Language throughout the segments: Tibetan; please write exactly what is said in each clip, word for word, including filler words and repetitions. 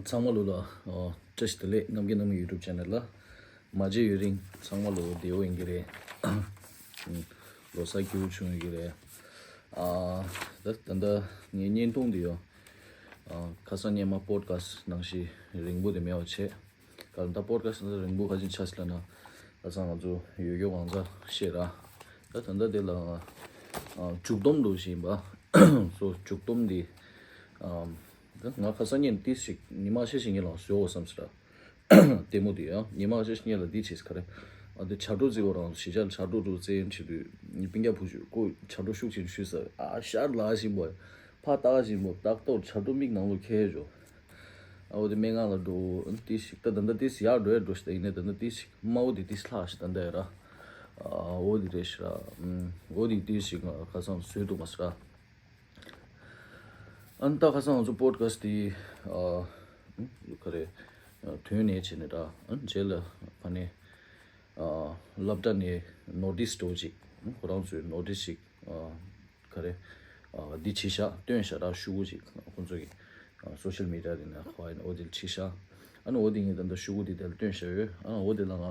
ཚང་མ་ལོ་ལ་ཨ་བཀྲ་ཤིས་བདེ་ལེགས། རྣམ་རྒྱལ་རྣམ་གཉིས་YouTube channel ལ་མ་མཇལ་ཡུན་རིང་། ཚང་མ་ལོ་བདེ་པོ་ཡིན་གྱི་རེད། ལོ་གསར་སྐྱིད་པོ་བྱུང་ཡོད་ཀྱི་རེད། ཨ་ད་ད་ལྟ་ངའི་བརྙན་ཐུང་འདི་ཡོ། ཨ་ཁ་སང་སྔོན་མ་པོ་ཌི་ཁ་སི་ནང་བཞིན་རིང་པོ་དེ་མེད་པ་བྱས། ག་ད་པོ་ཌི་ཁ་སི་ནང་རིང་པོ་ག་ཅིག་ཆགས་སྲིད་ལབ་ན། ཁ་སང་ང་ཚོ་ཡོད་རྒྱུ་གང་ཚ་བཤད་ར། ད་ད་ལྟ་དེ་ལ་ཨ་མཇུག་སྡོམ་འདུག་བཞིན་པ། སོ་མཇུག་སྡོམ་འདི་ཨ་ད་ང་ཁ་སང་ཉིན་ཏིས་ཞིག་ཉི་མ་ཤས་ཤིག་ཉིན་ལ་བཟོའོ་བསམ་སྲིད་ར། ལྟད་མོ་དེ་ཡང་ཉི་མ་ཤས་ཤིག་ཉིན་ལ་འདི་བྱས་ཁ་རེ། ཨ་དེ་ཇ་སྒྲོག་རྩེ་བ་རང་གཞིས་ཆགས་ལ་ཇ་སྒྲོག་རྩེ་ཡིན་བྱེད་དུས་སྤུན་ཀྱག་བུ་ཞིག་ཁོ་ཇ་སྒྲོག་ཤུགས་ཆེན་ཞུས་ས། ཨ་ཤར་ལ་བཞིན་པོ། ཕ་ཏག་བཞིན་པོ་ཏག་ཏོག་ཇ་སྒྲོག་མིག་ནང་ལོ་ཁེལ་འཇོ། ཨ་འོ་དེ་སྨན་ཁང་ལ་འགྲོ། ཏིས་ཞིག་ད་ད་ད་ཏིས་ཡར་འགྲོ་ཡར་འགྲོ་ཞིག་ད་ཡིན་ནའི་ད་ད་ཏིས་ཞིག་དམའ་བོ་དེ་ཏིས་ལྷག་ཞིག་ད་ད་ཡ་ར། ཨ་འོ་དེ་རེད་ཤི་ར། ཨ་འོ་དེ་ཏིས་ཞིག་ང་ཁ་སང་བཟོས་འདུག་མ་སི་ར། ཨ་ནི་ད་ཁ་སང་ང་ཚོ་པོ་ཌི་ཁ་སི་དེ་ཨ་ག་རེ་ཐོན་ནས་བྱས་ནས་ར། ཨ་ནི་རྗེས་ལ་ཕ་ནས་ཨ་སློབ་གྲྭ་ནས་ནོ་ཊིས་འདྲ་བོ་ཅིག་ཨ་ཁོ་རང་ཚོའི་ནོ་ཊིས་ཅིག་ཨ་ག་རེ་ཨ་འདི་བྱས་ཤག་སྟོན་ཤག་ར། ཤོག་གུ་ཅིག་ཁོ་ཚོ་གི་ཨ་སོ་ཤལ་མི་ཌི་ཡ་དེ་ནས་ཁོ་ཨ་ནི་འོ་དེ་ལ་བྱས་ཤག་ཨ་ནི་འོ་དེ་ངས་ད་ལྟ་ཤོག་གུ་དེ་དེ་ལ་སྟོན་ཤག་ཡོད། ཨ་ནི་འོ་དེ་ལ་ང་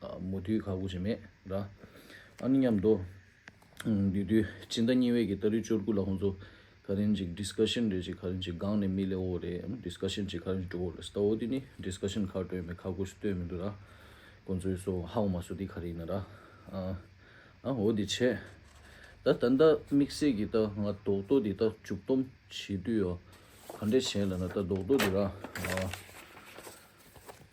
ཨ་མུ་མཐུད་ཁག་པོ་ཅིག་མེད་ར། ཨ་ནི་མཉམ་དུ་ཨ་དེ་དུས་སྤྱི་ཟླ་གཉིས་པའི་གི་ཏ་རིག་བཅུ་དགུ་ལ་ཁོང་ཚོ་ག་རེ་ཅིག་ཌིས་ཀ་ཤན་རེ་ཅིག་ག་རེ་ཅིག་སྒང་ནས་མི་སླེབས་འོ་རེད། ཨ་ནི་ཌིས་ཀ་ཤན་ཅིག་ག་རེ་འགྲོ་འོ་རེད། ད་འོ་དེ་ནི་ཌིས་ཀ་ཤན་ཁག་འགྲོ་ཡོད་མེད་ཁག་པོ་ཞིག་སྟོན་མི་འདུག་ར། ཁོང་ཚོའི་སོ་ཧ་གོ་མ་སོང་དེ་ག་རེ་ཡིན་ན་ར། ཨ་ཨ་འོ་དེ་བྱས། ད་ད་ལྟ་དམིགས་བསལ་གྱི་ད་ང་རྡོག་རྡོག་དེ་ད་མཇུག་སྡོམ་བྱེད་དུས་ཡོ། ག་འདྲས་བྱས་ལབ་ན་ད་རྡོག་རྡོག་དེ་ར། ཨ།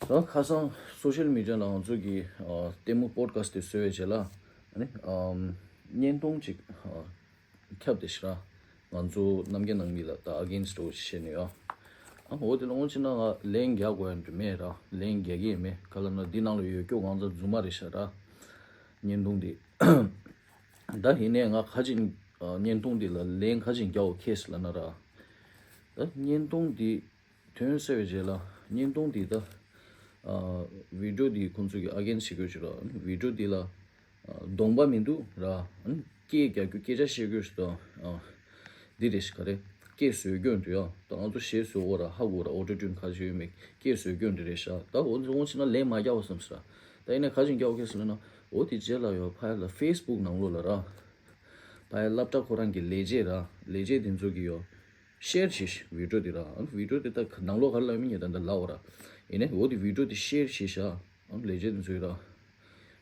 ད་ཁ་སང་སོ་ཤལ་མི་ཌི་ཡ་ལ་ང་ཚོ་གི་ཨ་ལྟད་མོ་པོ་ཌི་ཁ་སི་དེ་བཟོས་པའི་རྗེས་ལ་ཨ་ནི་ཨམ་བརྙན་ཐུང་ཅིག་ཨ་ཁྱབ་བསྡད་ཤག་ར། ང་ཚོ་རྣམ་རྒྱལ་ནང་མི་ལ་ད་ཨ་གེན་སི་ཊི་འདྲ་བོ་ཅིག་བཤད་ནས་ཡོ། ཨ་འོ་དེ་ལ་འོང་ཕྱིན་ན་ང་ལན་རྒྱག་དགོས་ཡ་འདྲ་མེད་ར། ལན་རྒྱག་གི་ཡོད་མེད་ག་ལབ་ན་འདི་ནང་ལ་ཡོད་རྒྱུ་གང་ཚ་རྫུན་མ་རེད་ཤག་ར། བརྙན་ཐུང་འདི། ད་ཡིན་ནའི་ང་ཁ་ཅིག་ཨ་བརྙན་ཐུང་འདི་ལ་ལན་ཁ་ཅིག་རྒྱག་དགོས་ཁེལ་སོང་ལབ་ན་ར། ད་བརྙན་ཐུང་འདི་ཐོན་ཚར་བའི་རྗེས་ལ་བརྙན་ཐུང་འདི་ད་ཨ་བི་ཌི་ཡོ་འདི་ཁོང་ཚོ་གི་ཨ་གེན་སི་ཊི་བྱེད་དགོས་ཅིག་ར། བི་ཌི་ཡོ་འདི་ལ་ཨ་གདོང་པ་མི་འདུག་ར། ཨ་ནི་སྐད་རྒྱག་རྒྱུ་སྐད་ཆ་བཤད་རྒྱུ་ཞིག་དང་ཨ་འདི་རེད་ཤག་ག་རེ། སྐད་བཟོ་རྒྱུ་འདུག་ཡ། ད་ང་ཚོ་གཞས་བཟོ་འོ་ར་ཧ་གོ་ར། ཨོ་ཊོ་ཊུན་ག་ཚོད་ཡོད་མེད་སྐད་བཟོ་རྒྱུ་འདི་རེད་ཤག་ད་འོ་འོང་ཕྱིན་ན་ལན་མ་རྒྱག་པ་བསམ་སོང་ར། ད་ཡིན་ན་ག་ཅིག་རྒྱག་དགོས་ཁེལ་སོང་ལབ་ན་འོ་དེ་རྗེས་ལ་ཡོ་ཕ་ཡ་ལ་ཕེ་སི་བུག་ནང་ལོགས་ལ་ར། ཕ་ཡ་སློབ་གྲྭ་ཁོ་རང་གི་ལས་བྱེད་ར། ལས་བྱེད་དེ་ཚོ་གི་ཡོ། ཤེར་བྱས་ཤག་བི་ཌི་ཡོ་དེ་ར། ཨ་བི་ཌི་ཡོ་དེ་ད་ནང་ལོགས་ག་རེ་ལབ་ཡོད་མེད་ངས་ད་ལྟ་ལབ་འོ་ར། ཡིན་ནའི་འོ་དེ་བི་ཌི་ཡོ་དེ་ཤེར་བྱས་ཤག་ཨ་ལས་བྱེད་དེ་ཚོས་ར།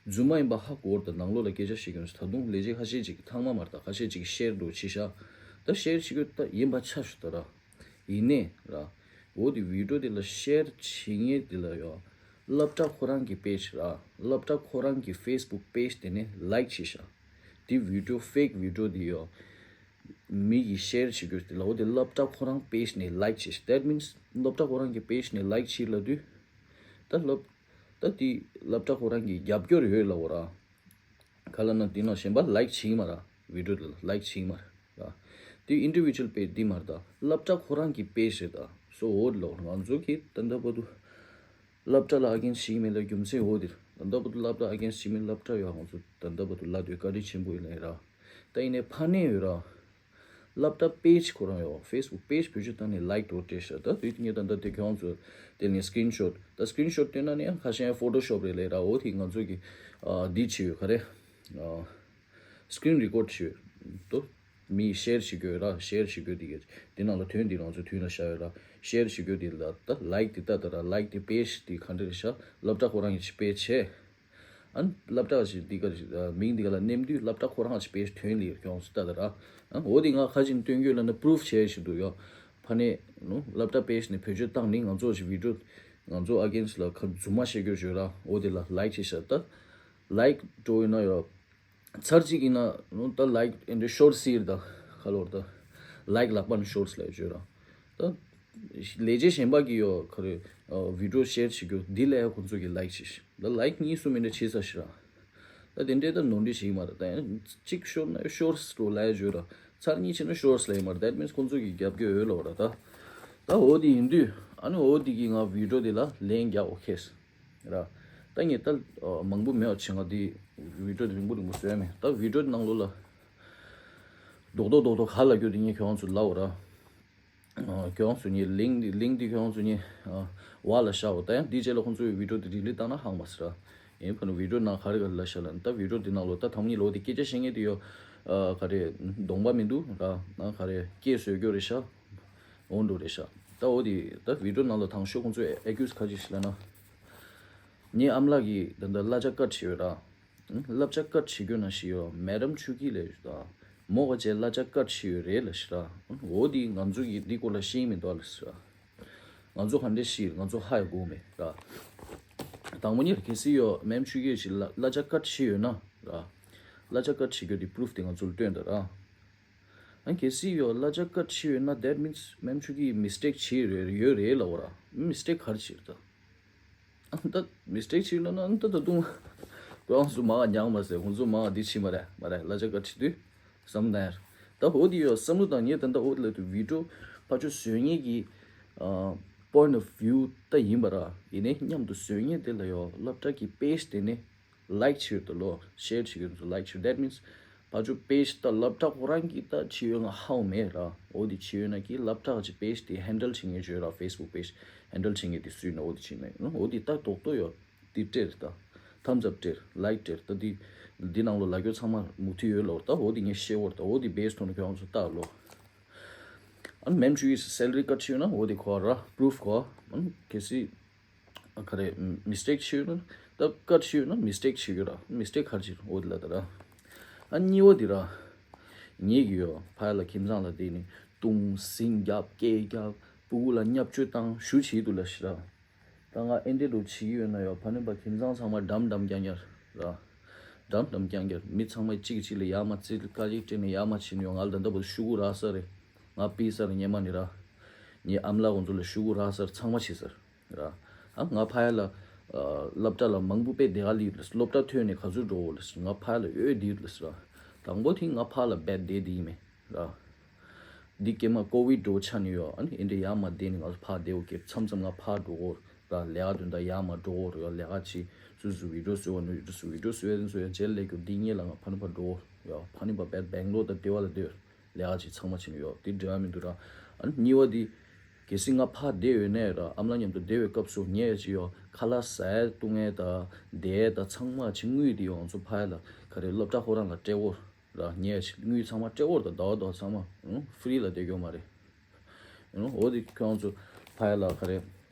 རྫུན་མ་ཡིན་པ་ཧ་གོ་ར། ད་ནང་ལོགས་ལ་སྐད་ཆ་བཤད་ཀྱི་ཡོད་ས། ད་དུང་ལས་བྱེད་ཁ་ཤས་ཅིག་གིས་ཚང་མ་མ་རེད། ད་ཁ་ཤས་ཅིག་གིས་ཤེར་འདྲ་བོ་བྱས་ཤག་ད་ཤེར་བྱེད་རྒྱུ་ད་ཡིན་པ་ཆ་བཞག་ད་ར། ཡིན་ནའི་ར། འོ་དེ་བི་ཌི་ཡོ་དེ་ལ་ཤེར་བྱེད་མཁན་དེ་ལ་ཡོ། སློབ་གྲྭ་ཁོ་རང་གི་པེ་ཇི་ར། སློབ་གྲྭ་ཁོ་རང་གི་ཕེ་སི་བུག་པེ་ཇི་དེ་ནས་ལའིཀ་བྱས་ཤག་དེ་བི་ཌི་ཡོ་ཕེག་བི་ཌི་ཡོ་དེ་ཡོ། མི་གིས་ཤེར་བྱེད་རྒྱུ་དེ་ལ་འོ་དེ་སློབ་གྲྭ་ཁོ་རང་པེ་ཇི་ནས་ལའིཀ་བྱས། That means སློབ་གྲྭ་ཁོ་རང་གི་པེ་ཇི་ནས་ལའིཀ་བྱས་ལབ་དུས། ད་སློབ་ད་དེ་སློབ་གྲྭ་ཁོ་རང་གི་རྒྱབ་སྐྱོར་ཡོད་ལབ་འོ་ར། ག་ལབ་ན་དེ་ནང་གཞན་པ་ལའིཀ་བྱེད་ཀྱི་མ་ར། བི་ཌི་ཡོ་དེ་ལ་ལའིཀ་བྱེད་ཀྱི་མ་ར། དེ་ཨིན་ཌི་བི་ཇུ་ཨལ་པེ་ཇི་འདི་མ་རེད། ད་སློབ་གྲྭ་ཁོ་རང་གི་པེ་ཇི་རེད། ད་སོ་འོ་ལོ་ང་ཚོ་གི་ད་ལྟ་བར་དུ་སློབ་གྲྭ་ལ་ཨ་གེན་སི་ཊི་བྱེད་ཀྱི་མེད་ལ་རྒྱུ་མཚན་འོ་དེ་རེད། ད་ལྟ་བར་དུ་སློབ་གྲྭ་ཨ་གེན་སི་ཊི་བྱེད་ཀྱི་མེད། སློབ་གྲྭ་ཡོད་ང་ཚོ་ད་ལྟ་བར་དུ་ལབ་དུས་བཀའ་དྲིན་ཆེན་པོ་ཡིན་ལ་ཡིན་ར། ད་ཡིན་ནའི་ཕ་ནས་ཡོད་ར། སློབ་གྲྭ་པེ་ཇི་ཁོ་རང་ཡོད། ཕེ་སི་བུག་པེ་ཇི་བེད་སྤྱོད་བཏང་ནས་ལའིཀ་འདྲ་བོ་སྤྲད་ཤག་ད་དུས་ངས་ད་ལྟ་དེ་ཁྱོད་ཚོ་དེ་ནས་སི་ཀི་རིན་ཤོཊ་ད་སི་ཀི་རིན་ཤོཊ་སྟོན་ན་ནི་ཡང་ཁ་ཤས་ཕོ་ཊོ་ཤོབ་རེད་ལབ་ར། འོ་དེ་ང་ཚོ་གི་ཨ་འདི་བྱས་ཡོད་ག་རེ། ཨ་སི་ཀི་རིན་རི་ཀོཌ་བྱས་ཡོད་དོ། མིས་ཤེར་བྱེད་རྒྱུ་ཡོད་ར། ཤེར་བྱེད་རྒྱུ་དེ་གི་དེ་ནང་ལ་དོན་དེ་ང་ཚོ་དུས་ལ་བཞག་ཡོད་ར། ཤེར་བྱེད་རྒྱུ་དེ་ལ་ད་ལའིཀ་དེ་ལྟ་ད་ར། ལའིཀ་དེ་པེ་ཇི་དེ་ག་འདྲ་རེད་ཤག་སློབ་གྲྭ་ཁོ་རང་གི་ཅིག་པེ་ཇི་བྱས། ཨ་ནི་སློབ་གྲྭ་ཞིག་འདི་ག་རེ་ཞིག་མིང་འདི་ག་ལ་ནེམ་དུས་སློབ་གྲྭ་ཁོ་རང་ཅིག་པེ་ཇི་ཐོན་ལེ་ཡོད་ཁྱོད་ཚོ་ལྟ་ད་ར། ཨ་འོ་དེ་ང་ཁ་ཅིག་སྟོན་རྒྱུ་ལ་ནི་པུ་རུཕ་བྱས་ཞིག་འདུག་ཡོ། ཕ་ནས་ནུ་སློབ་གྲྭ་པེ་ཇི་ནས་བེད་སྤྱོད་བཏང་ནི་ང་ཚོ་ཞིག་བི་ཌི་ཡོ་ང་ཚོ་ཨ་གེན་སི་ཊི་ལ་ཁ་རྫུན་མ་བཤད་རྒྱུ་བྱོས་ར། འོ་དེ་ལ་ལའིཀ་བྱས་ཤག་ད་ལའིཀ་འགྲོ་ཡིན་ན་ཡོ། ཚར་གཅིག་ཡིན་ན་ནུ་ད་ལའིཀ་ཨེ་འདྲ་ཤོར་སྲིད་ད་ཁ་ལོར་ད་ལའིཀ་ལག་པ་ནས་ཤོར་སྲིད་ལ་བྱོས་ར། ད་ལས་བྱེད་གཞན་པ་གི་ཡོ་ཁ་རེ་ཨ་བི་ཌི་ཡོ་ཤེར་བྱེད་རྒྱུ་འདི་ལས་ཁོང་ཚོ་གི་ལའིཀ་བྱས་ཤག་ད་ལའིཀ་གཉིས་གསུམ་མིན་འདྲ་བྱས་ས་ཤི་ར། ད་དེ་འདྲའི་ད་ནོར་འཁྲུལ་ཞིག་མ་རེད། ད་ཡང་གཅིག་ཤོར་ན་ཤོར་སོང་ལབ་ཡ་བརྗོད་ར། ཚར་གཉིས་ཕྱིན་ན་ཤོར་སོང་ལབ་ཡ་མ་རེད། That means ཁོང་ཚོ་གི་རྒྱབ་སྐྱོར་ཡོད་ལབ་ར། ད་ད་འོ་དེ་ཡིན་དུས་ཨ་ནི་འོ་དེ་གི་ང་བི་ཌི་ཡོ་དེ་ལ་ལན་རྒྱག་འོ་ཁེས་ར། ད་ངས་ད་མང་པོ་མེད་པ་བྱེད། ང་དེ་བི་ཌི་ཡོ་དེ་རིང་པོ་རིང་པོ་བཟོས་མེད། ད་བི་ཌི་ཡོ་དེ་ནང་ལོགས་ལ་རྡོག་རྡོག་རྡོག་རྡོག་ག་ལབ་རྒྱུ་དེ་ངས་ཁྱོད་རང་ཚོ་ལབ་འོ་ར། ཁྱོད་རང་ཚོ་གཉིས་ལིང་འདི་ལིང་འདི་ཁྱོད་རང་ཚོ་གཉིས་བ་ལ་ཤའོ། ད་ཡང་འདི་རྗེས་ལ་ཁོང་ཚོའི་བི་ཌིའོ་འདི་ཌི་ལིཊ་བཏང་ན་ཧང་མ་སི་ར། ཡིན་ཕ་ནུ་བི་ཌིའོ་ནང་ག་རེ་ག་རེ་ལ་ཤ་ལ་ད་བི་ཌིའོ་འདི་ནང་ལོ་ད་དམ་ཉིད་ལོ་འདི་སྐད་ཆ་བཤད་མཁན་དེ་ཡོ། ག་རེ་གདོང་པ་མི་འདུག་ར། ན་ག་རེ་སྐད་བཟོས་རྒྱུ་རེད་ཤ། འོང་འགྲོ་རེད་ཤ། ད་འོ་དེ་ད་བི་ཌིའོ་ནང་ལ་དང་ཤོག་ཁོང་ཚོས་ཨེ་ཀུས་ག་ཅིག་ཤི་ལ་ན། ངའི་ཨམ་ལགས་ཀྱིས་ད་ལྟ་གླ་ཆ་ཀཊ་བྱས་ཡོད་ར། གླ་ཆ་ཀཊ་བྱེད་རྒྱུ་ན་ཤི་ཡོ་མེ་ཌམ་ཆུ་ཀི་ལས་ད། མོ་ག་ཅེ་གླ་ཆ་ཀཊ་བྱས་ཡོད་རེད་ལ་ཤི་ར། འོ་དེ་ང་ཚོ་གིས་འདི་སྐོར་ལ་ཤེས་མི་འདུག་ལ་ཤི་ར། ང་ཚོ་ག་འདྲས་ཤི་ང་ཚོ་ཧ་ཡ་གོ་མེད་ར། དང་པོ་ཉིད་གལ་སྲིད་ཡོ་མེམ་ཆུ་ཀི་ཞིག་གླ་ཆ་ཀཊ་བྱས་ཡོད་ན་ར། གླ་ཆ་ཀཊ་བྱེད་རྒྱུ་དེ་པུ་རུཕ་དེ་ང་ཚོ་ལ་སྟོན་དང་ར། ཨ་གལ་སྲིད་ཡོ་གླ་ཆ་ཀཊ་བྱས་ཡོད་ན་that means མེམ་ཆུ་ཀི་མི་སི་ཊེག་བྱས་རེད་ཡོད་རེད་ལ་འོ་ར། མི་སི་ཊེག་ག་རེ་བྱས་རེད་ད། ཨ་ད་མི་སི་ཊེག་བྱས་ལ་ན་ཨ་ད་ད་དུང་ཁོ་རང་ཚོ་མ་ཉག་མ་ཟེར་ཁོང་ཚོ་མ་འདི་བྱས་མ་རེད་མ་རེད་གླ་ཆ་ཀཊ་བྱེད་དུས་བསམ་ན་ཡར་ད་འོ་དེ་ཡོ་བསམ་བློ་བཏང་ངས་ད་ད་འོ་དེ་ལ་དུ་བི་ཌིའོ་ཕ་ཆོ་བཟོས་མཁན་གྱི་ཨ་པོའིན་ཊི་ཨོཕ་བིའུ་ད་ཡིན་པ་ར། ཡིན་ནའི་མཉམ་དུ་བཟོས་མཁན་དེ་ལ་ཡོ་སློབ་གྲྭ་གི་པེ་ཇི་དེ་ནས་ལའིཀ་བྱེད་ཡོད་དོ་ལོ། ཤེར་བྱེད་ཡོད་དོ་ལའིཀ་བྱེད། That means ཕ་ཆོ་པེ་ཇི་ད་སློབ་གྲྭ་ཁོ་རང་གིས་ད་བྱེད་ཡོད་ང་ཧའོ་མེད་ར། འོ་དེ་བྱེད་ཡོད་ན་གི་སློབ་གྲྭ་གི་པེ་ཇི་དེ་ཧེན་ཌལ་བྱེད་མཁན་བྱོས་ར། ཕེ་སི་བུག་པེ་ཇི་ཧེན་ཌལ་བྱེད་མཁན་དེ་སུས་ན་འོ་དེ་བྱེད་ན་འོ་དེ་ད་རྡོག་རྡོག་ཡོ། དེ་སྤྲེར་ད་ཐམ་སི་ཨབ་སྤྲེར་ལའིཀ་སྤྲེར་ད་དེ་འདི་ནང་ལོ་ལ་རྒྱོ་ཚང་མ་མུ་མཐུད་ཡོད་ལོ། ད་འོ་དེ་ངས་ཤེས་བོར་ད་འོ་དེ་བེ་སི་ཐོག་ནས་ཁྱོད་རང་ཚོ་ལྟ་ལོ། ཨ་མེམ་ཆུ་ཡིས་སེ་ལ་རི་ཀཊ་བྱས་ཡོད་ན་འོ་དེ་ཁོ་ར་པུ་རུཕ་ཁོ། ཨ་གལ་སྲིད་ཨ་ག་རེ་མི་སི་ཊེག་བྱས་ཡོད་ན་ད་ཀཊ་བྱས་ཡོད་ན་མི་སི་ཊེག་བྱས་ཡོད་ར། མི་སི་ཊེག་ག་རེ་བྱས་འོ་དེ་ལ་ད་ར། ཨ་གཉིས་པ་དེ་ར། ངེད་ཀྱི་ཡོ་ཕ་ཡ་ལ་ཁྱིམ་ཚང་ལ་བསྡད་ནས་དུང་སིང་རྒྱབ་སྐད་རྒྱབ་སྤུ་གུ་ལ་བརྙས་བཅོས་བཏང་ཞུ་བྱེད་དུ་ལ་ཤི་ར། ད་ང་ཨེ་འདྲས་འགྲོ་བྱེད་ཀྱི་ཡོད་ན་ཡོ་ཕ་ནུ་པ་ཁྱིམ་ཚང་ཚང་མ་འགྲམ་འགྲམ་རྐྱང་རྐྱང་ར། འགྲམ་འགྲམ་རྐྱང་རྐྱང་མི་ཚང་མ་གཅིག་གིས་གཅིག་ལ་ཡ་མ་རྩེ་དཀའ་ལས་སྤྲད་ནས་ཡ་མ་བྱེད་ནས་ཡོ་ང་ལ་ད་ལྟ་བར་ཤུ་གུ་རག་ས་རེད། ང་ཕི་ས་རེད་ཉེ་མ་ནི་ར། ངའི་ཨམ་ལགས་ཁོང་ཚོ་ལ་ཤུ་གུ་རག་ས་རེད་ཚང་མ་བྱེད་ས་རེད། ར། ཨ་ང་ཕ་ཡ་ལ། སློབ་གྲྭ་ལ་མང་པོ་དཔེ་བདེ་ག་ལི་ལ་སློབ་གྲྭ་ཐོན་ནས་ག་ཚོད་འགྲོ་འོ་ལ་ང་ཕ་ཡ་ལ་ཨོས་དིར་ལ་ར། དང་པོ་དེ་ང་ཕ་ལ་བེད་བསྡད་དེ་ཡིན་མེད་ར། འདི་སྐྱེས་མ་ཀོ་བིད་འགྲོ་ཆ་ནས་ཡོ་ཨ་ནི་ཨེ་འདྲ་ཡ་མ་བསྡད་ནས་ང་ཚོ་ཕ་བདེ་བོ་སྐྱེས་མཚམས་མཚམས་ང་ཕ་འགྲོ་འོ་ར་ལས་ཀ་དོན་དག་ཡ་མ་འགྲོ་འོ་ར་ཡོ་ལས་ཀ་ཅི་སུ་སུ་བི་ཌིའོ་བཟོ་བ་ནུ་སུ་སུ་བི་ཌིའོ་བཟོ་བའི་དེ་ཚོ་ཡོ་རྗེས་ལས་རྒྱུ་འདི་ཉེ་ལ་ང་ཕ་ནུ་ཕ་འགྲོ་འོ་ཡོ་ཕ་ནུ་ཕ་བེད་བེང་ལོར་དང་ལྟེ་བ་ལ་སྡོད། ལས་ཀ་ཅིག་ཚང་མ་བྱེད་ནི་ཡོད་དེ་འབྲེལ་བ་མི་འདུག་ར། ཨ་ནི་གཉིས་པ་དེ། གལ་སྲིད་ང་ཕར་བསྡད་ཡོད་ནའི་ར་ཨ་མ་ལགས་མཉམ་དུ་བསྡད་པའི་སྐབས་སུ་ངས་ཅི་ཡོད་ཁ་ལག་ཟ་ཡ་བཏུང་ཡ་དང་བསྡད་ཡ་དང་ཚང་མ་ཅི་དངུལ་དེ་ཡོད་ང་ཚོ་ཕ་ཡ་ལ་ག་རེ་སློབ་གྲྭ་ཁོ་རང་ལ་སྤྲད་འོར་ར་ངས་ཅི་དངུལ་ཚང་མ་སྤྲད་འོར་དང་ཟླ་བ་ཟླ་བ་ཚང་མ་ཧུམ་ཧྥི་རི་ལ་བསྡད་རྒྱུ་མ་རེད། ཨ་ནི་འོ་དེ་ཁྱོད་ཚོ་ཕ་ཡ་ལ་ག་རེ་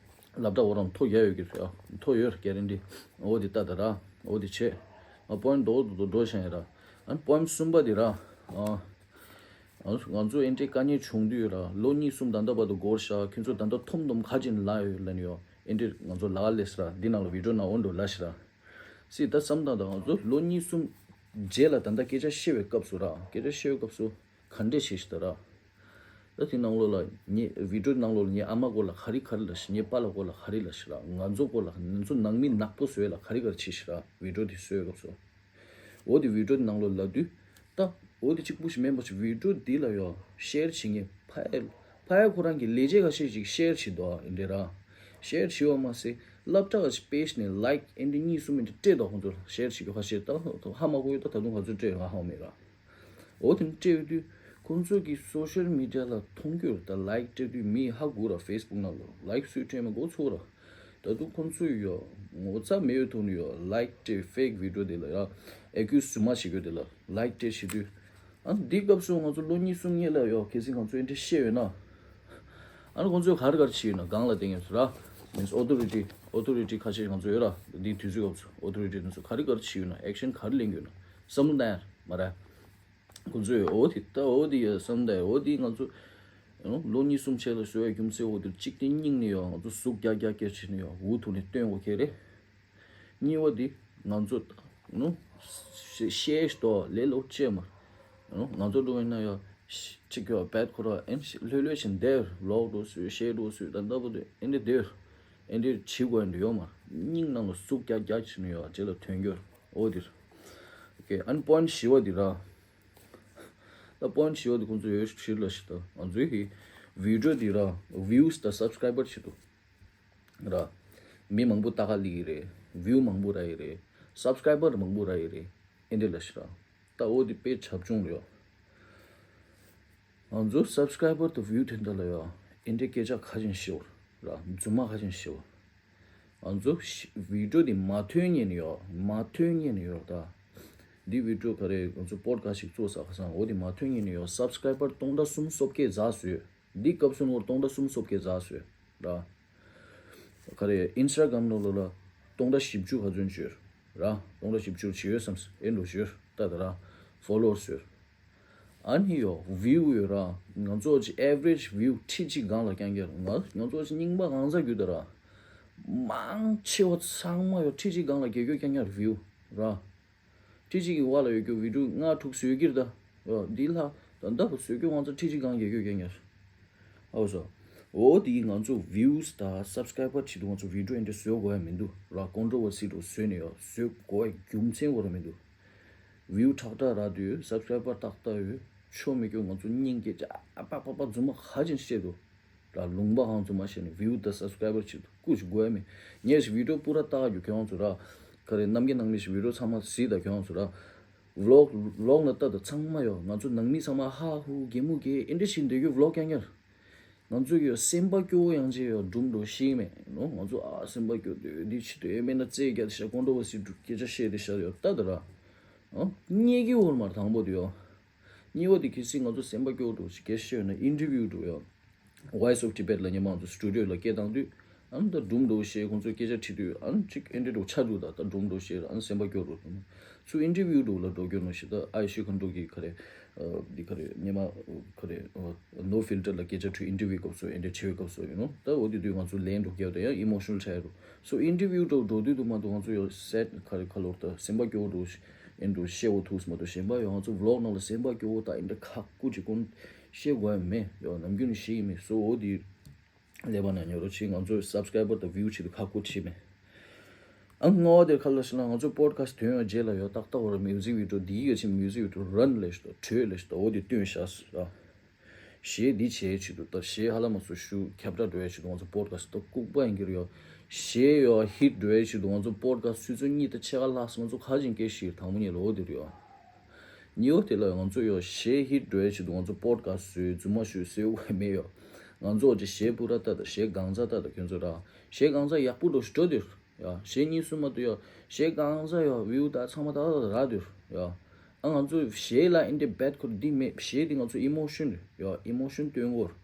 སློབ་གྲྭ་ཁོ་རང་ཐོ་རྒྱག་ཡོད་ཀྱི་རེད་ཨ་ཐོ་ཡོད་གེ་རེན་ཊི་འོ་དེ་ལྟ་ད་ར་འོ་དེ་བྱེད་ང་པོ་ཡིན་མདོག་མདོག་མདོག་འགྲོ་བཞིན་ཡོད་ར་ཨ་ནི་པོ་ཡིན་གསུམ་པ་དེ་ར་ཨ། ང་ཚོ་ཨེ་འདྲའི་དཀའ་ངལ་བྱུང་དུས་ར་ལོ་གཉིས་གསུམ་ད་ལྟ་བར་དུ་འགོར་ཤག་ཁྱོད་ཚོ་ད་ལྟ་ཐོམ་ཐོམ་ཁ་ཅིག་ལ་ཡོད་ལ་ནི་ཡོད་ཨེ་འདྲའི་ང་ཚོ་ལ་ལས་ར་འདི་ནང་ལ་བི་ཌིའོ་ནང་འོང་འགྲོ་ལ་ཤི་ར། སྲིད་ད་བསམ་སྟངས་དང་ང་ཚོ་ལོ་གཉིས་གསུམ་རྗེས་ལ་ད་ལྟ་སྐད་ཆ་བཤད་པའི་སྐབས་སུ་ར་སྐད་ཆ་བཤད་པའི་སྐབས་སུ་ག་འདྲས་བྱེད་ཤི་ད་ར། ད་དེ་ནང་ལོགས་ལ་ངའི་བི་ཌིའོ་ནང་ལོགས་ལ་ངའི་ཨ་མ་སྐོར་ལ་ག་རེ་ག་རེ་ལ་ཤི་ངའི་པཱ་ལགས་སྐོར་ལ་ག་རེ་ལ་ཤི་ར་ང་ཚོ་སྐོར་ལ་ང་ཚོ་ནང་མི་ནག་པོ་བཟོས་ལ་ག་རེ་ག་རེ་བྱེད་ཤི་ར་བི་ཌིའོ་དེ་བཟོས་སྐབས་སུ། འོ་དེ་བི་ཌིའོ་དེ་ནང་ལོགས་ལབ་དུས། ད། འོ་དེ་གཅིག་པུ་ཞིག་མིན་པ་ཞིག་བི་ཌིའོ་འདི་ལ་ཡོ། ཤེར་བྱེད་མཁན་ཕ་ཡ། ཕ་ཡ་ཁོ་རང་གི་ལས་བྱེད་ཁ་ཤས་ཤིག་ཤེར་བྱེད་དོ་ཨེ་འདྲ་ར། ཤེར་བྱེད་པ་མ་ཟད་སློབ་གྲྭ་ཁ་ཤས་པེ་ཇི་ནས་ལའིཀ་ཨེ་འདྲ་གཉིས་གསུམ་ཨེ་འདྲ་སྤྲད་དོ་ཁོང་ཚོ་ཤེར་བྱེད་རྒྱུ་ཁ་ཤས་ད་ཧ་མ་གོ་ཡོད་ད་ད་དུང་ག་ཚོད་སྤྲད་ང་ཧ་མེད་ར། འོ་དེ་འདྲ་སྤྲད་ཡོད་དུས་ཁོང་ཚོ་གི་སོ་ཤལ་མི་ཌི་ཡ་ལ་མཐོང་རྒྱུར་ད་ལའིཀ་སྤྲད་དུས་མི་ཧ་གོ་ར་ཕེ་སི་བུག་ནང་ལ་ལའིཀ་སུས་སྤྲད་མེད་གོ་ཚོ་ར། ད་དུང་ཁོང་ཚོས་ཡོ། ངོ་ཚ་མེད་ཡོད་ཐུག་ནས་ཡོ། ལའིཀ་སྤྲད་ཕེག་བི་ཌིའོ་དེ་ལ་ཡ། ཨེ་ཀུས་རྫུན་མ་བྱེད་རྒྱུ་དེ་ལ་ལའིཀ་སྤྲད་བྱེད་དུས། ཨ་འདི་སྐབས་སུ་ང་ཚོ་ལོ་གཉིས་གསུམ་སྔོན་ལ་ཡོ་གལ་སྲིད་ང་ཚོ་ཨེ་འདྲ་བཤད་ཡོད་ན། ཨ་ནི་ཁོང་ཚོས་ག་རེ་ག་རེ་བྱེད་ཡོད་ན་སྒང་ལ་བསྟན་ཡོད་ཟེར་ར། མིན་སི་ཨོ་ཐོ་རི་ཊི་ཨོ་ཐོ་རི་ཊི་ཁ་ཤས་ང་ཚོ་ཡོད་ར་འདིའི་དུས་ཚོད་སྐབས་སུ་ཨོ་ཐོ་རི་ཊི་དེ་ཚོ་ག་རེ་ག་རེ་བྱེད་ཡོད་ན་ཨེག་ཤན་ག་རེ་ལེན་གྱི་ཡོད་ན་བསམ་བློ་བཏང་ཡ་མ་རེད། ཁོ་ཚོས་འོ་དེ་ད་འོ་དེ་ཡ་བསམ་ད་འོ་དེ་ང་ཚོ་ལོ་གཉིས་གསུམ་ཆེད་ལ་བཟོ་བའི་རྒྱུ་མཚན་འོ་དེ་གཅིག་དེ་སྙིང་ནས་ཡོད་ང་ཚོ་ཟུག་རྒྱག་རྒྱག་སྐྱེར་བྱས་ནས་ཡོད་འུ་ཐུག་ནས་སྟོན་དགོས་ཁེལ་རེད། གཉིས་པ་དེ་ང་ཚོ་ནུ་ཤེས་ཤེས་ཏོ་ལས་ལོ་ཅེ་མ་ང་ཚོ་འགྲོ་ཡིན་ན་ཡོད་གཅིག་ཡོད་བེད་ཁོ་ར་ཨེན་ལྷོད་ལྷོད་བཞིན་བསྡད་ལོག་འགྲོ་སུས་ཤེས་འགྲོ་སུས་ད་ལྟ་བུ་དེ་ཨེ་འདྲ་བསྡད་ཨེ་འདྲ་བྱེད་དགོས་ཡིན་འདྲ་ཡོད་མ་སྙིང་ནང་ལ་ཟུག་རྒྱག་རྒྱག་བྱས་ནས་ཡོད་རྗེས་ལ་ཐོན་རྒྱུ་འོ་དེ་རེད། ཨོ་ཀེ་ཨ་ནི་པོ་ཡིན་བཞི་པ་དེ་ར། ད་པོ་ཡིན་བཞི་པ་དེ་ཁོང་ཚོ་ཡོད་ཤི་ལ་ཤི་ད་ང་ཚོའི་གི་བི་ཌིའོ་དེ་ར་བིའུ་སི་དང་སབ་སི་ཀ་རའི་བར་བྱེད་དོ་ར། མི་མང་པོ་ལྟ་ག་སླེབས་ཀྱི་རེད། བིའུ་མང་པོ་རག་གི་རེད། སབ་སི་ཀ་རའི་བར་མང་པོ་རག་གི་རེད། ཨེ་འདྲ་ལ་ཤི་ར། ད་ཨོ་དེ་དཔེ་བྱབ་ཆུང་རེད། ང་ཚོ་སབ་སི་ཀ་རའི་བར་དང་བིའུ་དེ་འདྲ་ལ་ཡོད། ཨེ་འདྲའི་སྐད་ཆ་ཁ་ཅིག་བཤད་འོར་ར། རྫུན་མ་ཁ་ཅིག་བཤད་འོར། ང་ཚོ་ཤི་བི་ཌིའོ་འདི་མ་ཐོན་ཉན་ཡོད། མ་ཐོན་ཉན་ཡོད་ད། འདི་བི་ཌིའོ་ག་རེ་ང་ཚོ་པོ་ཌི་ཁ་སི་ཊི་ཞིག་བཙུགས་ས་ཁ་སང་འོ་འདི་མ་ཐོན་ཉན་ཡོད། སབ་སི་ཀ་རའི་བར་སྟོང་ཕྲག་གསུམ་སོ་བརྒྱད་ཟ་སོས། འདི་སྐབས་སུ་ནོར་སྟོང་ཕྲག་གསུམ་སོ་བརྒྱད་ཟ་སོས་ར། ག་རེ་ཨིན་སི་ཊ་གྷ་རམ་ནང་ལོགས་ལ་སྟོང་ཕྲག་བཞི་བཅུ་ག་ཚོད་བྱོས་ར། སྟོང་ཕྲག་བཞི་བཅུ་བྱོས་སམ་ཨེ་འགྲོ་བྱོས་ད་ད་ར། ཕོ་ལོ་ཝར་ཟེར། ཨ་ནི་ཡོ་བིའུ་ཡོད་ར། ང་ཚོ་ཅི་ཨེ་ཝ་རེཇ་བིའུ་ཁྲི་གཅིག་སྒང་ལ་རྐྱང་རྐྱང་རེད། ང་ང་ཚོ་ཅི་རྙིང་པ་གང་ཟག་རྒྱུད་ད་ར། མང་ཆེ་བ་ཚང་མ་ཡོ་ཁྲི་གཅིག་སྒང་ལ་རྒྱལ་རྒྱུ་རྐྱང་རྐྱང་རེད་བིའུ་ར། ཁྲི་གཅིག་གི་བར་ལ་ཡོད་རྒྱུ་བི་ཌིའོ་ལྔ་དྲུག་བཟོས་ཀྱི་རེད་ད། ཡོ་འདི་ལྷག་ད་ལྟ་བཟོས་རྒྱུ་ང་ཚོ་ཁྲི་གཅིག་སྒང་རྒྱལ་རྒྱུ་རྐྱང་རྐྱང་རེད། ཨོ་སོ། འོ་དེ་ང་ཚོ་བིའུ་དང་སབ་སི་ཀ་རའི་བར་ཆེད་དུ་ང་ཚོ་བི་ཌིའོ་ཨེ་འདྲ་བཟོ་དགོས་ཡ་མི་འདུག་ར། ཀོན་ཊོ་ཝར་སི་འདྲ་བཟོས་ནས་ཡོ་བཟོ་དགོས་ཡ་རྒྱུ་མཚན་འོ་ར་མི་འདུག་བིའུ་ཁྲག་ཁྲག་རག་དུས་སབ་སི་ཀ་རའི་བར་ཏག་ཏག་ཡོད། ཆོ་མི་སྐྱོ་ང་ཚོ་སྙིང་སྐད་ཅག་ཨ་པག་པག་པག་རྫུན་མ་ཁ་ཅན་བཤད་འདུག་ར། ལུང་པ་གང་རྫུན་མ་བཤད་ནས་བིའུ་དང་སབ་སི་ཀ་རའི་བར་ཆེད་དུ་སྐུ་ཞིག་དགོས་ཡ་མེད། ངས་ཞིག་བི་ཌིའོ་པུ་ར་ལྟ་རྒྱུ་ཁྱོད་རང་ཚོ་ར། ག་རེ་རྣམ་རྒྱལ་ནང་མི་ཞིག་བི་ཌིའོ་ཚང་མ་གཟིགས་དང་ཁྱོད་རང་ཚོ་ར། ཝི་ལོག་ཝི་ལོག་ནང་ལྟ་དང་ཚང་མ་ཡོ་ང་ཚོ་ནང་མི་ཚང་མ་ཧ་ཧུ་གད་མོ་གད་ཨེ་འདྲ་ཞིག་འདོད་རྒྱུ་ཝི་ལོག་རྐྱང་རྐྱང་། ང་ཚོ་གི་སེམས་པ་སྐྱོ་བོ་ཡང་ཅིག་ཡོད་སྒྲུང་འགྲོ་ཤེས་མེད་ནོ། ང་ཚོ་ཨ་སེམས་པ་སྐྱོ་དུས་འདི་ཆེད་དུ་ཨེ་མེད་ན་རྩེད་རྒྱག་དེ་ཤ་ཀོན་ཊོ་ཝར་སི་འགྲོ་སྐད་ཆ་བཤད་དེ་ཤ་ཡོད་ལྟ་དུ་ར། ཨ་རྙེད་ཀྱི་འོར་མར་དང་པོ་དུ་ཡོ། གཉིས་པ་དེ་གལ་སྲིད་ང་ཚོ་སེམས་པ་སྐྱོ་བོ་འགྲོ་ཞིག་སྐད་ཤོད་ན་ཨིན་ཊར་བིའུ་འགྲོ་ཡོ། Voice of Tibet ལ་ཉི་མ་ང་ཚོ་སི་ཊུ་ཌི་ཡོ་ལ་སྐད་བཏང་དུས། ཨ་ནི་ད་སྒྲུང་འགྲོ་བཤད་ཁོང་ཚོས་སྐད་ཆ་དྲིས་དུས་ཨ་ནི་གཅིག་ཨེ་འདྲ་འགྲོ་ཆ་འགྲོ་ད་ད་སྒྲུང་འགྲོ་བཤད་ཨ་ནི་སེམས་པ་སྐྱོ་འགྲོ་དུ་ཚུ་ཨིན་ཊར་བིའུ་འགྲོ་ལ་འགྲོ་སྐྱོ་ནོ་ཞིག་ད་ཨ་ཡི་ཤི་ཁོང་ཁྲོ་གི་ག་རེ། འདི་ག་རེ་ཉི་མ་ག་རེ། ནོ་ཕིལ་ཊར་ལ་སྐད་ཆ་དྲིས་ཨིན་ཊར་བིའུ་སྐབས་སུ་ཨེ་འདྲ་ཆེ་བའི་སྐབས་སུ་ཡིན་ནོ་ད་འོ་དེ་དུས་ང་ཚོ་ལན་འགྲོ་སྐྱོ་ད་ཡང་ཨི་མོ་ཤི་ནལ་ཆགས་འགྲོ་སོ་ཨིན་ཊར་བིའུ་འགྲོ་འགྲོ་དུས་དུ་མ་དུ་ང་ཚོ་ཡོ་སེད་ག་རེ་ཁ་ལོར་ད་སེམས་པ་སྐྱོ་འགྲོ་ཨེ་འགྲོ་བཤད་འོ་ཐུགས་མ་དུ་གཞན་པ་ཡོ་ང་ཚོ་ཝི་ལོག་ནང་ལ་སེམས་པ་སྐྱོ་བོ་ད་ཨེ་འདྲ་ཁག་ཀུ་ཅིག་ཀུན་བཤད་དགོས་ཡ་མེད་ཡོ་ནམ་རྒྱུན་ནས་བཤད་ཡིན་མེད་སོ་འོ་དེ། ཀླད་པ་ནང་ཉོ་རོགས་བྱེད། ང་ཚོའི་སབ་སི་ཀ་རའི་བར་དང་བིའུ་ཆེད་དུ་ཁག་པོ་བྱེད་མེད། ཨ་ལྔ་བ་དེར་ཁ་ལ་ཤི་ན་ང་ཚོའི་པོ་ཌི་ཁ་སི་ཊི་ཐོན་ཡོང་རྗེས་ལ་ཡོད་ཏག་ཏག་བར་མིའུ་ཟིག་བི་ཌིའོ་འདིའི་ཡོད་ཆེད་མིའུ་ཟིག་བི་ཌིའོ་རན་ལས་ཤི་ཏོ་བྲོས་ལས་ཤི་ཏོ་འོ་དེ་བཏོན་ཤག་ཟེར་ར། གཞས་འདི་བྱེད་ཆེད་དུ་ད་གཞས་ཧ་ལམ་སུ་ཞུ་ཁྱབ་བསྒྲགས་འགྲོ་ཡ་ཆེད་དུ་ང་ཚོ་པོ་ཌི་ཁ་སི་ཊི་ད་ལྐུགས་པ་ཡིན་གྱི་རེད་ཡོད། གཞས་ཡོད་ཧིཊ་འགྲོ་ཡ་ཆེད་དུ་ང་ཚོ་པོ་ཌི་ཁ་སི་ཊི་ཆུ་ཚོད་གཉིས་དང་ཕྱེད་ཀ་ལྷག་ང་ཚོ་ཁ་ཅིག་སྐད་ཤེས་དང་པོ་ཉིད་ལ་འོ་དེ་རེད་ཡོད། གཉིས་པ་དེ་ལ་ང་ཚོ་ཡོ་གཞས་ཧིཊ་འགྲོ་ཡ་ཆེད་དུ་ང་ཚོ་པོ་ཌི་ཁ་སི་ཊི་བཟོས་རྫུན་མ་ཞུས་ཟེར་དགོས་མེད་ཡོ། ང་ཚོ་ཅི་གཞས་པུ་ར་ལྟ་དང་གཞས་གང་ཚ་ལྟ་དང་ཁྱོད་ཚོ་ར་གཞས་གང་ཚ་ཡག་པོ་འགྲོ་ཞིག་འགྲོ་དུས་ཡ་གཞས་གཉིས་གསུམ་མ་གཏོགས་ཡོ་གཞས་གང་ཚ་ཡོ་བིའུ་ད་ཚང་མ་ད་ད་རག་དུས་ཡ། ཨ་ང་ཚོ་གཞས་ལ་ཨིན་དེ་བེད་ཁོར་འདི་མེད་གཞས་འདི་ང་ཚོ་ཨི་མོ་ཤན་རེད་ཡོ་ཨི་མོ་ཤན་སྟོན་གོ་ར།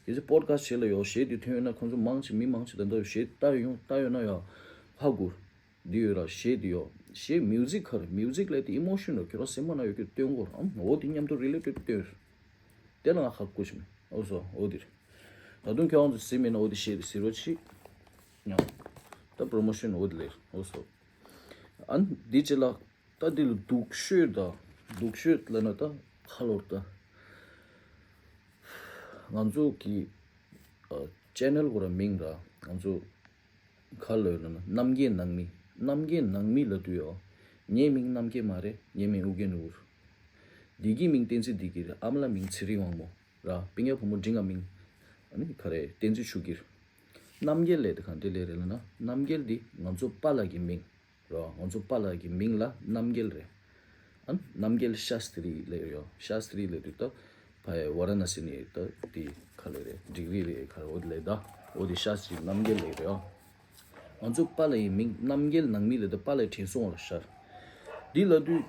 གལ་སྲིད་པོ་ཌི་ཁ་སི་ཊི་བྱས་ལ་ཡོ་གཞས་འདི་ཐོན་ཡོད་ན་ཁོང་ཚོ་མང་ཆེ་མི་མང་ཆེ་ད་ལྟ་གཞས་ལྟ་ཡོང་ལྟ་ཡོད་ན་ཡོ་ཧ་གོ། འདི་ཡོད་ར་གཞས་འདི་ཡོ། གཞས་མིའུ་ཟིག་ག་རེ་མིའུ་ཟིག་ལས་དེ་ཨི་མོ་ཤན་ར་ཁྱོད་རང་སེམས་པ་ན་ཡོད་ཀྱི་སྟོན་གོ་ར་ཨམ་འོ་དེ་མཉམ་དུ་རི་ལེ་ཊེཌ་སྟོན། དེ་ལ་ང་ཧ་གོ་ཞིག་མེད་ཨོ་སོ་འོ་དེ་རེད། ད་དུང་ཁྱོད་རང་ཚོ་ཟིན་མེད་ན་འོ་དེ་གཞས་དེ་ཟེར་རོ་ཆི། ཉོ། ད་པོ་རོ་མོ་ཤན་འོ་དེ་ལས་ཨོ་སོ། ཨན་འདི་ཅི་ལ་ད་འདི་ལ་སྡུག་ཤོས་ད་སྡུག་ཤོས་ལ་ན་ད་ཁ་ལོར་ད། ང་ཚོ་གི་ཨ་ཅེ་ནལ་གོ་ར་མིང་ར་ང་ཚོ་ག་ལོས་ལ་ན་རྣམ་རྒྱལ་ནང་མི། རྣམ་རྒྱལ་ནང་མི་ལ་དུས་ཨོ། ངའི་མིང་རྣམ་རྒྱལ་མ་རེད། ངའི་མིང་ཨུ་རྒྱན་ནོར། འདི་གི་མིང་བསྟན་འཛིན་བདེ་སྐྱིད་རེད། ཨ་མ་ལ་མིང་ཚེ་རིང་དབང་མོ་ར། སྤུན་ཀྱག་བུ་མོ་འབྲིང་ང་མིང་ཨ་ནི་ག་རེ་བསྟན་འཛིན་ཆོས་སྐྱིད། རྣམ་རྒྱལ་ལས་དེ་གང་འདྲ་ལས་རེད་ལ་ན་རྣམ་རྒྱལ་འདི་ང་ཚོ་པཱ་ལགས་ཀྱི་མིང་། རོ། ང་ཚོ་པཱ་ལགས་ཀྱི་མིང་ལ་རྣམ་རྒྱལ་རེད། ཨ་རྣམ་རྒྱལ་ཤཱསྟྲི་ལབ་ཡོད། ཤཱསྟྲི་ལབ་དུས་ད་ཕ་ཡ་ཝ་ར་ཎ་སི་ནས་ད་དེ་ག་ལབ་རེད་ཌིག་རི་རེད་ག་རེ་འོ་དེ་ལབ་ད་འོ་དེ་ཤཱསྟྲི་རྣམ་རྒྱལ་ལབ་རེད། ང་ཚོ་པཱ་ལགས་ཀྱི་མིང་རྣམ་རྒྱལ་ནང་མི་ལབ་ད་པཱ་ལགས་དྲན་སོང་བ་ལ་ཤར། འདི་ལབ་དུས་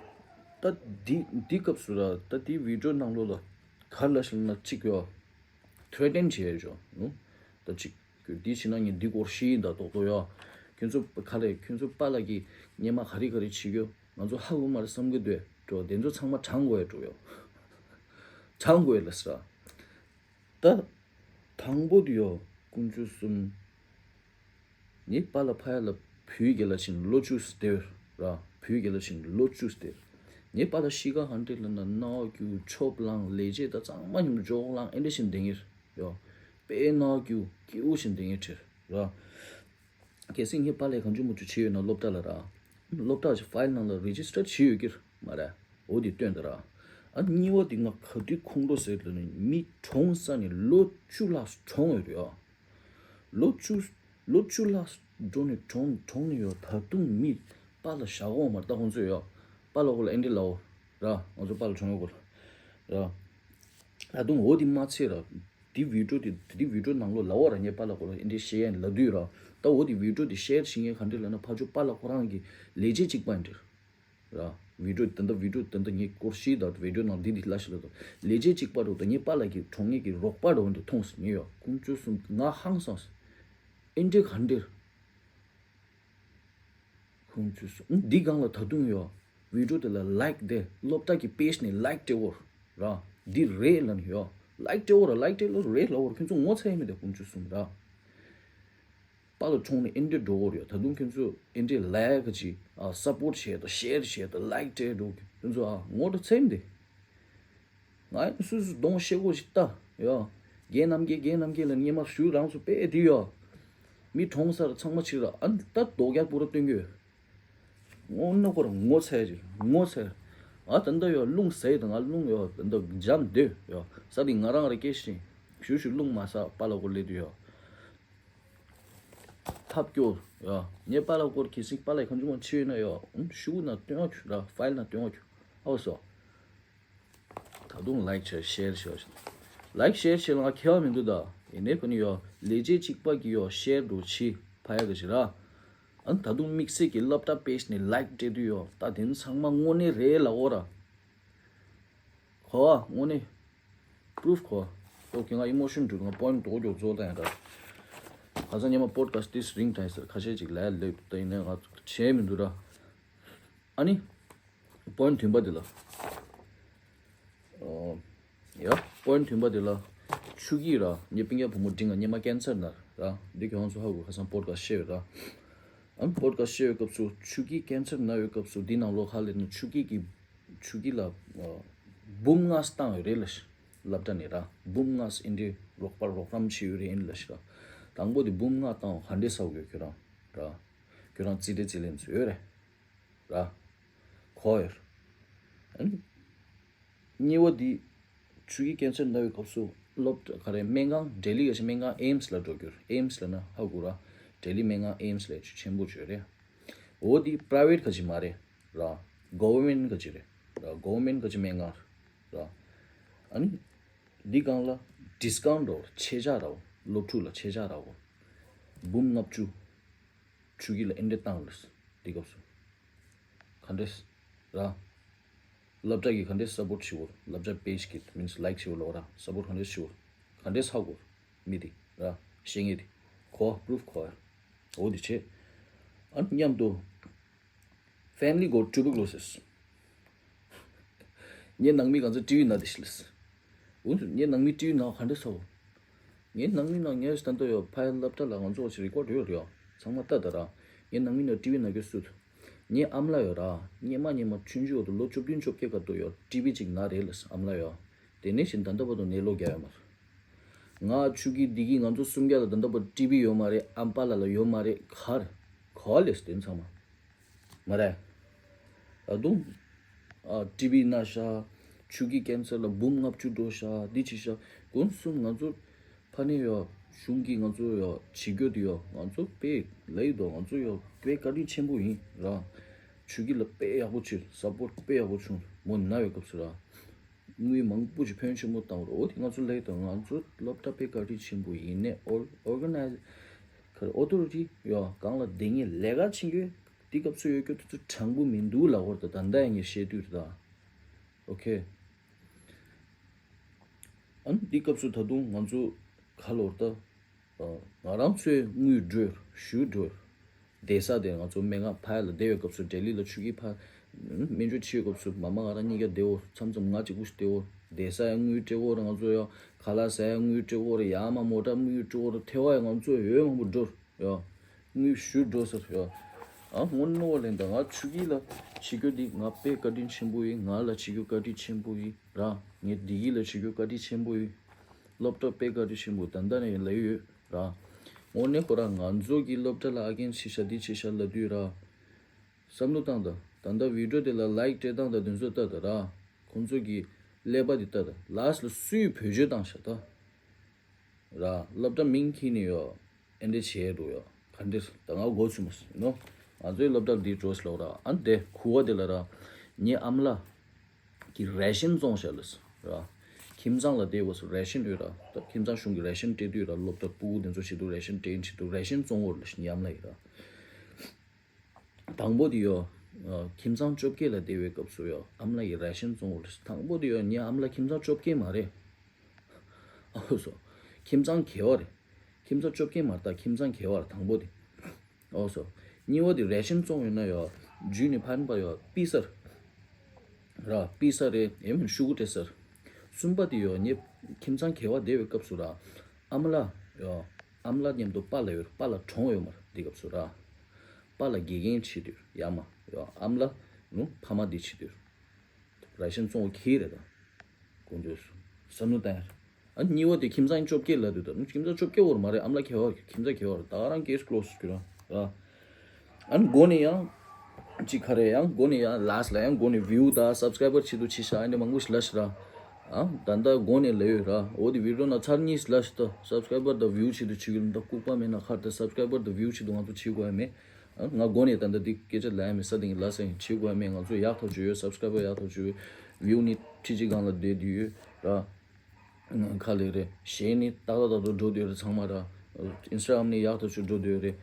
ད་འདི་འདི་སྐབས་སུ་ར་ད་དེ་བི་ཌིའོ་ནང་ལོགས་ལ་ག་རེ་ལབ་ཤག་ན་གཅིག་ཡོད། ཐི་རེ་ཊན་བྱས་ཡོད་ནོ། ད་ཅིག་འདི་བྱས་ན་ངས་འདི་སྐོར་ཤེས་ཡིན་ད་རྡོག་རྡོག་ཡོད། ཁྱོད་ཚོ་ག་ལས་ཁྱོད་ཚོ་པཱ་ལགས་ཀྱིས་སྔོན་མ་ག་རེ་ག་རེ་བྱེད་རྒྱུ་ང་ཚོ་ཧ་གོ་མ་རེད་བསམ་གི་འདུག་འགྲོ། དེ་ཚོ་ཚང་མ་དྲང་དགོས་ཡ་འགྲོ་ཡོད། དྲང་དགོས་ཡ་ལ་ཟེར། ད་དང་པོ་དེ་ཡོད་དཀོན་མཆོག་གསུམ། ངའི་པཱ་ལགས་ཕ་ཡ་ལ་བོད་རྒྱལ་ལ་ཕྱིན་ལོ་བཅུ་ཟེར་ར། བོད་རྒྱལ་ལ་ཕྱིན་ལོ་བཅུ་ཟེར། ངའི་པཱ་ལགས་གཤིས་ཀ་ཧན་ཏེ་ལ་ན་རྣ་བ་རྒྱུ་ཆོབ་ལང་ལས་བྱེད་ད་གཙང་མ་ཉིན་འཇོག་ལང་ཨེ་འདྲ་ཞིག་འདེང་ངེར་ཡོ། དཔེ་རྣ་བ་རྒྱུ་སྐྱིད་པོ་ཞིག་འདེང་ངེར་ཁྲིར་ར། གལ་སྲིད་ངའི་པཱ་ལགས་གང་བྱུང་མ་བྱུང་བྱས་ཡོད་ན་སློབ་གྲྭ་ལ་ར། སློབ་གྲྭ་ཞིག་ཕའིལ་ནང་ལ་རི་ཇི་སི་ཊར་བྱས་ཡོད་ཀྱིར་མ་ར། འོ་དེ་སྟོན་ད་ར། ཨ་གཉིས་པ་དེ་ང་ག་དུས་ཁོང་ཁྲོ་ཟེར་ལ་ནི་མི་གྲོངས་ས་ནས་ལོ་བཅུ་ལྷག་གྲོངས་ཡོད་རེད་ཨ། ལོ་བཅུ། ལོ་བཅུ་ལྷག་འགྲོ་ནས་གྲོངས་གྲོངས་ནས་ཡོད། ད་དུང་མི་པཱ་ལགས་བཞག་འོང་མ་ད་ཁོང་ཚོས་ཡོད། པཱ་ལགས་གོ་ལ་ཨེ་འདྲ་ལའོ་ར། ང་ཚོ་པཱ་ལགས་གྲོངས་ཡོད་གོ་ལ་ར། ད་དུང་འོ་དེ་མ་ཚད་ར། དེ་བི་ཌིའོ་དེ་དེ་བི་ཌིའོ་ནང་ལོགས་ལབ་པ་ར། ངའི་པཱ་ལགས་ཁོ་རང་ཨེ་འདྲས་བཤད་ཡ་ལབ་དུས་ར། ད་འོ་དེ་བི་ཌིའོ་དེ་ཤེར་བྱེད་མཁན་ག་འདྲས་ལབ་ན། ཕར་ཕྱོགས་པཱ་ལགས་ཁོ་རང་གི་ལས་བྱེད་གཅིག་པ་ཡིན་འདྲ་ར། བི་ཌིའོ་ད་ལྟ་བི་ཌིའོ་ད་ལྟ་ངས་སྐོར་ཞིག་དང་བི་ཌིའོ་ནང་འདི་འདི་ལ་ཞིག་ལ་དང་ལས་བྱེད་གཅིག་པ་འདྲ་བོ་དང་ངའི་པཱ་ལགས་ཀྱི་གྲོང་ངེས་ཀྱི་རོགས་པ་འདྲ་བོ་འདི་མཐོང་སོང་། ངས་ཡ་དཀོན་མཆོག་གསུམ་ང་ཧང་སངས་སོང་། ཨེ་འདྲས་ག་འདྲས། ཁོང་ཚོས་སོ་འདི་སྒང་ལ་ད་དུང་ཡོད། བི་ཌིའོ་དེ་ལ་ལའིཀ་དེ་སློབ་གྲྭ་གི་པེ་ཇི་ནས་ལའིཀ་སྤྲད་འོར་ར། འདི་རེད་ལབ་ནས་ཡོད། ལའིཀ་སྤྲད་འོར་ར། ལའིཀ་སྤྲད་ལོ་རེད་ལབ་འོར། ཁྱོད་ཚོ་ངོ་ཚ་ཡ་མེད་དེ་ཁོང་ཚོས་གསུངས་ར། པཱ་ལགས་གྲོངས་ནས་ཨེ་འདྲས་འགྲོ་འོར་ཡོད། ད་དུང་ཁྱོད་ཚོས་ཨེ་འདྲས་ལའིཀ་ག་ཅིག་ཨ་སབ་པོར་བྱས་དང་ཤེར་བྱས་དང་ལའིཀ་སྤྲད་འགྲོ། ཁྱོད་ཚོ་ཨ་ངོ་འདྲ་ཚ་ཡ་མེད་དེ། ང་ཡང་སུ་སུ་གདོང་ཤེས་སྒོ་ཞིག་ལྟ་ཡོ། རྒན་རྣམ་རྒྱལ་རྒན་རྣམ་རྒྱལ་ལ་སྙེ་མ་ཞུ་རང་ཚོ་དཔེ་དེ་ཡོ། མི་གྲོངས་སར་ཚང་མ་ཕྱིར་ར། ཨ་ད་རྡོག་རྒྱག་པུ་ར་སྟོན་གྱི་ཡོད། ངོ་ནོ་ཁོ་ར་ངོ་ཚ་ཡ་ཅིག་ངོ་ཚ་ཡ། ཨ་ད་འདི་ཡོ་རླུང་ཟས་དང་ང་རླུང་ཡོ་ད་འདི་འཇམ་འདོད་ཡོ། ས་དེ་ང་རང་ར་སྐད་ཤིང་ཞུ་ཞུ་རླུང་མ་ཟ་པཱ་ལགས་སྐོར་ལས་དུ་ཡོ། ཐབས་སྐྱོ་ཡོ། ངས་པཱ་ལགས་སྐོར་གལ་སྲིད་པཱ་ལགས་གང་བྱུང་མ་ཕྱི་ཡོད་ན་ཡོ་ཤུ་ན་སྟོན་བ་ཁྱོད་ར་ཕའིལ་ན་སྟོན་བ་ཁྱོད་ཨའོ་སོ། ད་དུང་ལའིཀ་བྱས་ཤེར་བྱས། ལའིཀ་ཤེར་བྱས་ལ་ང་ཁྱད་པར་མི་འདུག་ད། ཡིན་ནའི་ཁོ་ནི་ཡོ་ལས་བྱེད་གཅིག་པ་གི་ཡོ་ཤེར་འགྲོ་ཆི་ཕ་ཡ་གི་ཞིག་ར། ཨ་ད་དུང་དམིགས་བསལ་གྱི་སློབ་གྲྭ་པེ་ཇི་ནས་ལའིཀ་སྤྲད་དུས་ཡོ་ད་དེ་ཚང་མ་དངོས་གནས་རེད་ལ་འོ་ར། གོ་བ་དངོས་གནས་པུ་རུཕ་གོ་བ། ཨོ་ཁེ་ང་ཨི་མོ་ཤོན་འགྲོ། ང་པོ་ཡིན་ཊི་དོག་ཀྱོག་རྫོགས་ད་ཡང་ད། ཁ་སང་ཉི་མ་པོ་ཌི་ཁ་སི་ཊི་དེ་རིང་ཊའིམ་ཟེར་ཁ་ཤས་ཅིག་ལས་ལེབ་ད་ཡིན་ནའི་ང་བྱས་མི་འདུག་ར། ཨ་ནི། པོ་ཡིན་ཊི་བདུན་པ་དེ་ལ། ཨོ། ཡ། པོ་ཡིན་ཊི་བདུན་པ་དེ་ལ། ཆུ་སྐྱིད་ར། ངའི་སྤུན་ཀྱག་བུ་མོ་འབྲིང་ང་སྙེ་མ་ཀན་སར་ན་ར། འདི་ཁྱོད་རང་ཚོ་ཧ་གོ། ཁ་སང་པོ་ཌི་ཁ་སི་ཊི་བཤད་ཡོད་ར། ཨ་པོ་ཌི་ཁ་སི་ཊི་བཤད་ཡོད་སྐབས་སུ་ཆུ་སྐྱིད་ཀན་སར་ན་ཡོད་སྐབས་སུ་འདི་ནང་ལོགས་ཁ་ལེ་ནི་ཆུ་སྐྱིད་ཀྱི་ཆུ་སྐྱིད་ལ་འབུམ་ལྔ་བཏང་ཡོད་རེད་ལ། སློབ་གྲྭ་ནས་ར་འབུམ་ལྔ་ཨིན་འདྲའི་རོགས་པ་རོགས་རམ་བྱས་ཡོད་རེད་ཨིན་ལ་ཤི་ར། དང་པོ་དེ་འབུམ་ལྔ་བཏང་བ་ག་འདྲས་ཟ་དགོས་ཁྱོད་རང་ར། ཁྱོད་རང་རྩིས་འབྲས་རྩིས་ལེན་ཚོད་ཡོད་རེད། ར། གོ་ཡོད། ཨ་ནི། གཉིས་པ་འདི། ཆུ་སྐྱིད་ཀན་སར་ན་བའི་སྐབས་སུ་སློབ་གྲྭ་ག་རེ་སྨན་ཁང་ལྡི་ལི་ག་ཞིག་སྨན་ཁང་ཨེམ་སི་ལ་འགྲོ་རྒྱུར་ཨེམ་སི་ལ་ན་ཧ་གོ་ར། ལྡི་ལི་སྨན་ཁང་ཨེམ་སི་ལ་ཆུ་ཆེན་པོ་བྱོས་རེད། འོ་འདི་པ་རའི་ཝེ་ཊི་ག་ཞིག་མ་རེད་ར། གོ་ཝར་མེན་ཊི་ག་ཞིག་རེད་ར། གོ་ཝར་མེན་ཊི་ག་ཞིག་སྨན་ཁང་ར། ཨ་ནི། འདི་སྒང་ལ་ཌི་སི་ཀའུན་ཊི་རོ་ཆད་ཆག་རོ་སློབ་ཕྲུག་ལ་ཆད་ཆག་རོ་འབུམ་ལྔ་བཅུ། ཆུ་སྐྱིད་ལ་ཨེ་འདྲས་བཏང་ལ། འདི་སྐབས་སུ། ག་འདྲས། ར། སློབ་གྲྭ་གིས་ག་འདྲས་སབ་པོར་ཊི་བྱེད་འོར། སློབ་གྲྭ་པེ་ཇི་གིས་མིན་སི་ལའིཀ་བྱེད་འོར་ལོ་ར། སབ་པོར་ཊི་ག་འདྲས་བྱེད་འོར། ག་འདྲས་ཧ་གོ་འོར། མི་དེ། ར། བཤད་ངེས་དེ། གོ་བ་པུ་རུཕ་གོ་བ། འོ་དེ་བྱེད། ཨ་མཉམ་དུ། Family got tuberculosis. ངའི་ནང་མི་གང་ཚོ་ཊི་བི་ན་དེ་ཤི་ལས། འོན་ཏེ་ངའི་ནང་མི་ཊི་བི་ན་ག་འདྲས་སོ། ངའི་ནང་མི་ན་ངའི་ད་ལྟ་ཡོད་ཕ་ཡ་སློབ་གྲྭ་ལ་ང་ཚོ་ཅིག་རི་ཀོཌ་ཡོད་རེད་ཡོད། ཚང་མ་ལྟ་ད་ར། ངའི་ནང་མི་ན་ཊི་བི་ན་གི་སུད། ངའི་ཨམ་ལ་ཡོད་ར། ངའི་མ་ཉི་མ་ཆུང་ཆུང་འོག་ཏུ་ལོ་བཅུ་བདུན་བཅོ་བརྒྱད་སྐབས་དུ་ཡོད་ཊི་བི་ཅིག་ན་རེད་ལས་ཨམ་ལ་ཡོད། དེ་ནས་བཞིན་ད་ལྟ་བར་དུ་ནད་ལོག་རྒྱག་ཡོད་མ་རེད། ང་ཆུ་སྐྱིད་འདི་གིས་ང་ཚོ་གསུམ་ཀ་ལ་ད་ལྟ་བར་ཊི་བི་ཡོད་མ་རེད། ཨམ་པ་ལ་ལ་ཡོད་མ་རེད། ག་རེ་ག་ལས་དེ་ཚང་མ། མ་རེད། ད་དུང་། ཨ་ཊི་བི་ན་ཤ། ཆུ་སྐྱིད་ཀན་སར་ལ་འབུམ་ལྔ་བཅུ་འགྲོ་ཤ་འདི་ཅི་ཤ། ཀུན་གསུམ་ང་ཚོ་ཕ་ནས་ཡོད་གཞུང་གིས་ང་ཚོ་ཡོད་བྱེད་རྒྱུ་དེ་ཡོད་ང་ཚོ་དཔེ་ལེགས་འདུག་ང་ཚོ་ཡོད་དཔེ་བཀའ་དྲིན་ཆེན་པོ་ཡིན་ར། ཆུ་སྐྱིད་ལ་དཔེ་ཡག་པོ་བྱེད་སབ་པོར་ཊི་དཔེ་ཡག་པོ་བྱུང་མོ་ན་བའི་སྐབས་སུ་ར། དངུལ་མང་པོ་ཞིག་ཕོན་ཆེན་པོ་བཏང་རོགས་འོ་དེ་ང་ཚོ་ལས་དང་ང་ཚོ་སློབ་གྲྭ་དཔེ་བཀའ་དྲིན་ཆེན་པོ་ཡིན་ནས་ཨོ་ཨོར་ག་ནའི་ཛི་ཁར་ཨོ་ཐོ་རི་ཊི་ཡོད་གང་ལ་བསྡད་ངེས་ལས་ཀ་བྱེད་རྒྱུ་དེ་སྐབས་སུ་ཡོད་རྒྱུ་དེ་ཚོ་དྲང་པོ་མི་འདུག་ལབ་བར་དུ་ད་ལྟ་ཡང་ངས་བཤད་དུས་རེད་ད། ཨོ་ཁེ། ཨ་ནི་དེ་སྐབས་སུ་ད་དུང་ང་ཚོ་ག་ལོར་ད། ང་རང་ཚོའི་དངུལ་སྒྲོལ་ཞུ་སྒྲོལ། བསྡད་ས་དེ་ང་ཚོ་སྨན་ཁང་ཕ་ཡ་ལ་བསྡད་ཡོད་སྐབས་སུ་ལྡི་ལི་ལ་ཆུ་སྐྱིད་ཕ། སྨན་བཅོས་བྱེད་ཡོད་སྐབས་སུ་མ་མ་ང་རང་གཉིས་ཀ་བསྡད་འོ་མཚམས་མཚམས་ང་གཅིག་པུ་ཞིག་བསྡད་འོ་བསྡད་ས་ཡ་དངུལ་སྤྲད་འོ་ར་ང་ཚོ་ཡ་ཁ་ལག་ཟ་ཡ་དངུལ་སྤྲད་འོ་ར་ཡ་མ་མོ་ཊ་དངུལ་སྤྲད་འོ་ར་ཐེ་བ་ཡ་ང་ཚོ་ཡོད་མང་པོ་སྒྲོལ་ཡ། དངུལ་ཞུ་འགྲོ་ཟེར་ཡ། ཨ་དངོས་གནས་བ་ལེན་ད་ང་ཆུ་སྐྱིད་ལ་བྱེད་རྒྱུ་འདི་ང་དཔེ་བཀའ་དྲིན་ཆེན་པོ་ཡིན་ང་ལ་བྱེད་རྒྱུ་བཀའ་དྲིན་ཆེན་པོ་ཡིན་ར་ངའི་བདེ་སྐྱིད་ལ་བྱེད་རྒྱུ་བཀའ་དྲིན་ཆེན་པོ་ཡིན། སློབ་གྲྭ་དཔེ་བཀའ་དྲིན་ཆེན་པོ་ད་ལྟ་ནས་ལབ་ཡོད་ར། དངོས་གནས་ཁོ་རང་ང་ཚོ་གི་སློབ་གྲྭ་ལ་ཨ་རྒན་ཆེ་ཤ་འདི་ཆེ་ཤ་ལབ་དུས་ར། བསམ་བློ་བཏང་དང་ད་ལྟ་བི་ཌིའོ་དེ་ལ་ལའིཀ་སྤྲད་སྟངས་དང་དེ་ཚོ་ལྟ་དང་ར། ཁོང་ཚོ་གི་ཀླད་པ་དེ་ལྟ་དང་ལཱསི་ལ་སུས་བེད་སྤྱོད་བཏང་ཤག་ད། ར་སློབ་གྲྭ་མིང་ཁྱེར་ནས་ཡོད། ཨེ་འདྲ་བྱས་འགྲོ་ཡོད། ག་འདྲ་ད་ང་མགོ་ཚོས་མ་སོང་ནོ། ང་ཚོའི་སློབ་གྲྭ་འདི་འགྲོ་སློག་ར་ཨ་འདྲ་ཁུ་བ་དེ་ལ་ར། ངའི་ཨམ་ལགས་ཀྱི་རེ་ཤན་བཙོང་བྱས་ལ་ར། ཁྱིམ་ཚང་ལ་དེ་བས་སུ་རེ་ཤན་ཡོད་ར། ད་ཁྱིམ་ཚང་གཞུང་གི་རེ་ཤན་སྤྲད་དུས་ར། སློབ་གྲྭ་སྤུ་གུ་དེ་ཚོ་བྱེད་དུས་རེ་ཤན་སྤྲད་བྱེད་དུས་རེ་ཤན་བཙོང་འོར་ལ་ཉམས་ལ་ཡིན་ར། དང་པོ་དེ་ཡོ། ཨ། ཁྱིམ་ཚང་བཅོ་བརྒྱད་ལ་བསྡད་པའི་སྐབས་སུ་ཡོ། ཨ་མ་ལགས་ཀྱི་རེ་ཤན་བཙོང་འོར་ལ། དང་པོ་དེ་ཡོ། ངའི་ཨ་མ་ལགས་ཁྱིམ་ཚང་བཅོ་བརྒྱད་མ་རེད། ཨོ་སོ། ཁྱིམ་ཚང་བརྒྱད་པ་རེད། ཁྱིམ་ཚང་བཅོ་བརྒྱད་མ་རེད། ད་ཁྱིམ་ཚང་བརྒྱད་པ་རེད་དང་པོ་དེ། ཨོ་སོ། གཉིས་པ་དེ་རེ་ཤན་བཙོང་ཡོད་ན་ཡོ། རྒྱུས་ནི་ཕན་པ་ཡོ། པི་ས་རེད། ར། པི་ས་རེད། ཨེ་མིན་ཤུ་གུ་སྤྲད་ས་རེད། གསུམ་པ་དེ་ཡོ། ངའི་ཁྱིམ་ཚང་བརྒྱད་པ་བསྡད་པའི་སྐབས་སུ་ར། ཨ་མ་ལགས་ཡོ། ཨ་མ་ལགས་མཉམ་དུ་པཱ་ལགས་ཡོད་ར། པཱ་ལགས་གྲོངས་ཡོད་མ་རེད་དེ་སྐབས་སུ་ར། པཱ་ལགས་དགེ་རྒན་བྱེད་དུས་ཡ་མ་ཡོ། ཨ་མ་ལགས་ནུ་ཕ་མ་དེ་བྱེད་དུས། རེ་ཤན་བཙོང་བ་ཁྱི་རེད་ད། དཀོན་མཆོག་གསུམ། བསམ་བློ་བཏང་ཡ། ཨ། གཉིས་པ་དེ་ཁྱིམ་ཚང་བཅོ་བརྒྱད་ལབ་དུས་ད། ཁྱིམ་ཚང་བཅོ་བརྒྱད་འོར་མ་རེད། ཨ་མ་ལགས་བརྒྱད་པ། ཁྱིམ་ཚང་བརྒྱད་པ་རེད། ད་ག་རང་case close་ཟེར་ར། ཨ། ཨ་ནི་འགོ་ནས་ཡང་ཅིག་ག་རེ་ཡང་འགོ་ནས་ཡང་last་ལ་ཡང་འགོ་ནས་view་དང་subscriber་ཆེད་དུ་ཆེ་ཤ་ཨ་ནི་མང་པོ་ཞིག་ལབ་ཤི་ར། ཨ། ད་ལྟ་འགོ་ནས་ལབ་ཡོད་ར། འོ་དེ་video་ནང་ཚར་གཉིས་ལབ་ཤི་ད། subscriber་དང་view་ཆེད་དུ་བྱེད་ཀྱི་ལ། ད་ལྐུགས་པ་མེད་ན་ཁར་ད་subscriber་དང་view་ཆེད་དུ་ང་ཚོ་བྱེད་དགོས་ཡ་མེད། ཨ། ང་འགོ་ནས་ད་ལྟ་འདི་སྐད་ཆ་ལབ་ཡ་མེད། ས་སྟེང་གི་ལ་ས་ཡིན། བྱེད་དགོས་མེད། ང་ཚོ་ཡག་ཐག་ཆོད་ཡོད། subscriber་ཡག་ཐག་ཆོད་ཡོད། view་ནི་ཁྲི་གཅིག་སྒང་ལ་བསྡད་དུས་ཡོད་ར། ཁ་ལས་རེད། གཞས་ནི་ཏག་ཏག་ཏག་ཏག་འགྲོ་དུས་རེད། ཚང་མ་ར། Instagram་ནི་ཡག་ཐག་ཆོད་འགྲོ་དུས་རེད།